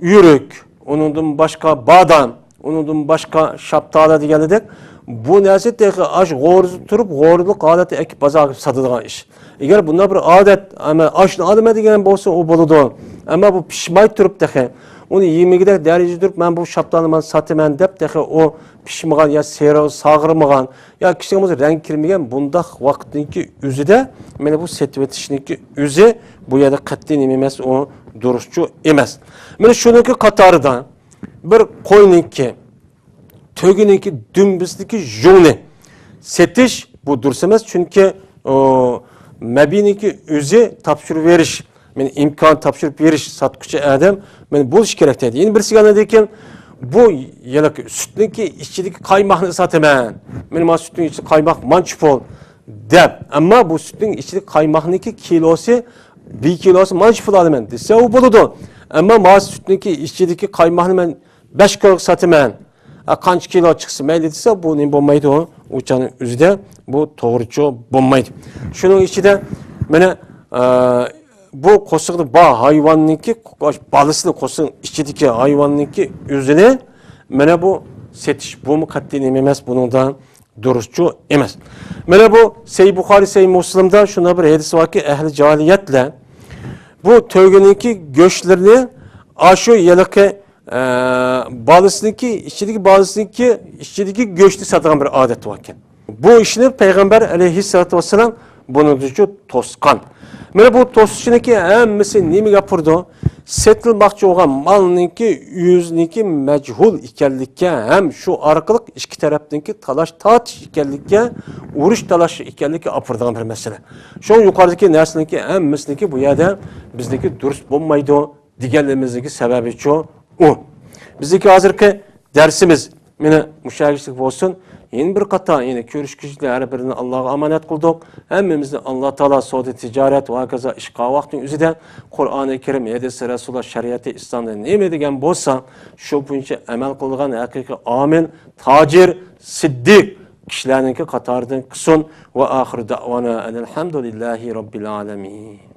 ئۆرۈك، ئۇنىڭدىن باشقا بادام، ئۇنىڭدىن باشقا شاپتالى دېگەندەك، بۇ نەرسە تېخى ئاشۇ غورىدا تۇرۇپ، غورىلىق ھالەتتە ئەكىپ بازارغا ساتىدىغان ئىش. ئەگەر بۇنداق بىر ئادەت، ئەمما ئاشۇنى ئالىمەن دېگەن بولسا، ئۇ بولىدۇ. ئەمما بۇ پىشماي تۇرۇپ تېخى، ئۇنى يېمىگۈدەك دەرىجىدە تۇرۇپ، مەن بۇ شاپتالنى مەن ساتىمەن دەپ، تېخى ئۇ پىشمىغان يا سېرىق، ساغىرمىغان، يا كىشىنىڭ رەڭگى كىرمىگەن بۇنداق ۋاقىتنىڭكى ئۆزىدە، مانا بۇ سېتىۋېتىشنىڭكى ئۆزى بۇ يەردە قەتئىي نېمە ئەمەس، ئۇ دۇرۇسچۇ ئەمەس. مانا شۇنىڭكى قاتارىدا بىر قوينىڭكى، تۆگىنىڭكى دۈمبىسىدىكى يۇڭنى سېتىش، بۇ دۇرۇس ئەمەس، چۈنكى، ئۇ، مەبىينىڭكى ئۆزى تاپشۇرۇپ بېرىش، مانا ئىمكان تاپشۇرۇپ بېرىش، ساتقۇچى ئادەم، مانا بولۇشى كېرەك دەيدۇ. يەنە بىرسى ئاندىن كېيىن، بۇ يەنە سۈتنىڭكى ئىچىدىكى قايماقنى ساتىمەن، مانا، مانا سۈتنىڭ ئىچىدە قايماق مانچە پۇل دەپ، ئەمما بۇ سۈتنىڭ ئىچىدىكى قايماقنىڭكى كىلوسى، بىر كىلوسى مانچە پۇل ئالىمەن دېسە، ئۇ بولىدۇ. ئەمما مانا سۈتنىڭكى ئىچىدىكى قايماقنى مەن بەش كىلوغا ساتىمەن، ئە، قانچە كىلو چىقسا مەيلى دېسە، بۇ نېمە بولمايدۇ؟ ئۇ چاغنىڭ ئۆزىدە بۇ توغرىچۇ بولمايدۇ. شۇنىڭ ئىچىدە مانا ئە، بۇ قورسىقىدا بار ھايۋاننىڭكى، بالىسىنى، قورسىقىنىڭ ئىچىدىكى ھايۋاننىڭكى ئۆزىنى، مانا بۇ سېتىش، بۇمۇ قەتئىي نېمە ئەمەس، بۇنىڭدا دۇرۇسچۇ ئەمەس. مانا بۇ سەھىھ بۇخارى، سەھىھ مۇسلىمدا شۇنداق بىر ھەدىس باركى، ئەھلى جاھىلىيەتلەر بۇ تۆگىنىڭكى گۆشلىرىنى ئاشۇ ھېلىقى، ئە، بالىسىنىڭكى، ئىچىدىكى بالىسىنىڭكى ئىچىدىكى گۆشنى ساتىدىغان بىر ئادەت باركەن. بۇ ئىشنى پەيغەمبەر ئەلەيھىسسالاتۇ ۋەسسالام بۇنىڭدىنچۇ توسقان. مانا بۇ توسۇشنىڭكى ھەممىسى نېمىگە ئاپىرىدۇ؟ سېتىلماقچى بولغان مالنىڭكى ئۆزىنىڭكى مەجھۇل ئىكەنلىككە ھەم شۇ ئارقىلىق ئىككى تەرەپنىڭكى تالاش تارتىش ئىكەنلىككە، ئۇرۇش تالاش ئىكەنلىككە ئاپىرىدىغان بىر مەسىلە. شۇڭا يۇقىرىدىكى نەرسىنىڭكى ھەممىسىنىڭكى بۇ يەردە بىزنىڭكى دۇرۇس بولمايدۇ دېگەنلىرىمىزنىڭكى سەۋەبىچۇ ئۇ. بىزنىڭكى ھازىرقى دەرسىمىز مانا مۇشۇ يەرگىچىلىك بولسۇن. يەنە بىر قاتار يەنە كۆرۈشكۈچىلەر ھەر بىرىنى ئاللاغا ئامانەت قىلدۇق. ھەممىمىزنى ئاللا تائالا سودا تىجارەت ۋە ھاكازا ئىش قىلغان ۋاقىتنىڭ ئۆزىدە قۇرئانى كەرىم، ھەدىس، رەسۇلۇللا شەرىئىتى ئىسلامدا نېمە دېگەن بولسا، شۇ بويىچە ئەمەل قىلىدىغان ھەقىقىي ئامىن، تاجىر، سىددىق كىشىلەرنىڭكى قاتارىدىن قىلسۇن. ۋە ئاخىرۇ دەئۋانا ئەنىل ھەمدۇلىللاھى رەببىل ئالەمىن.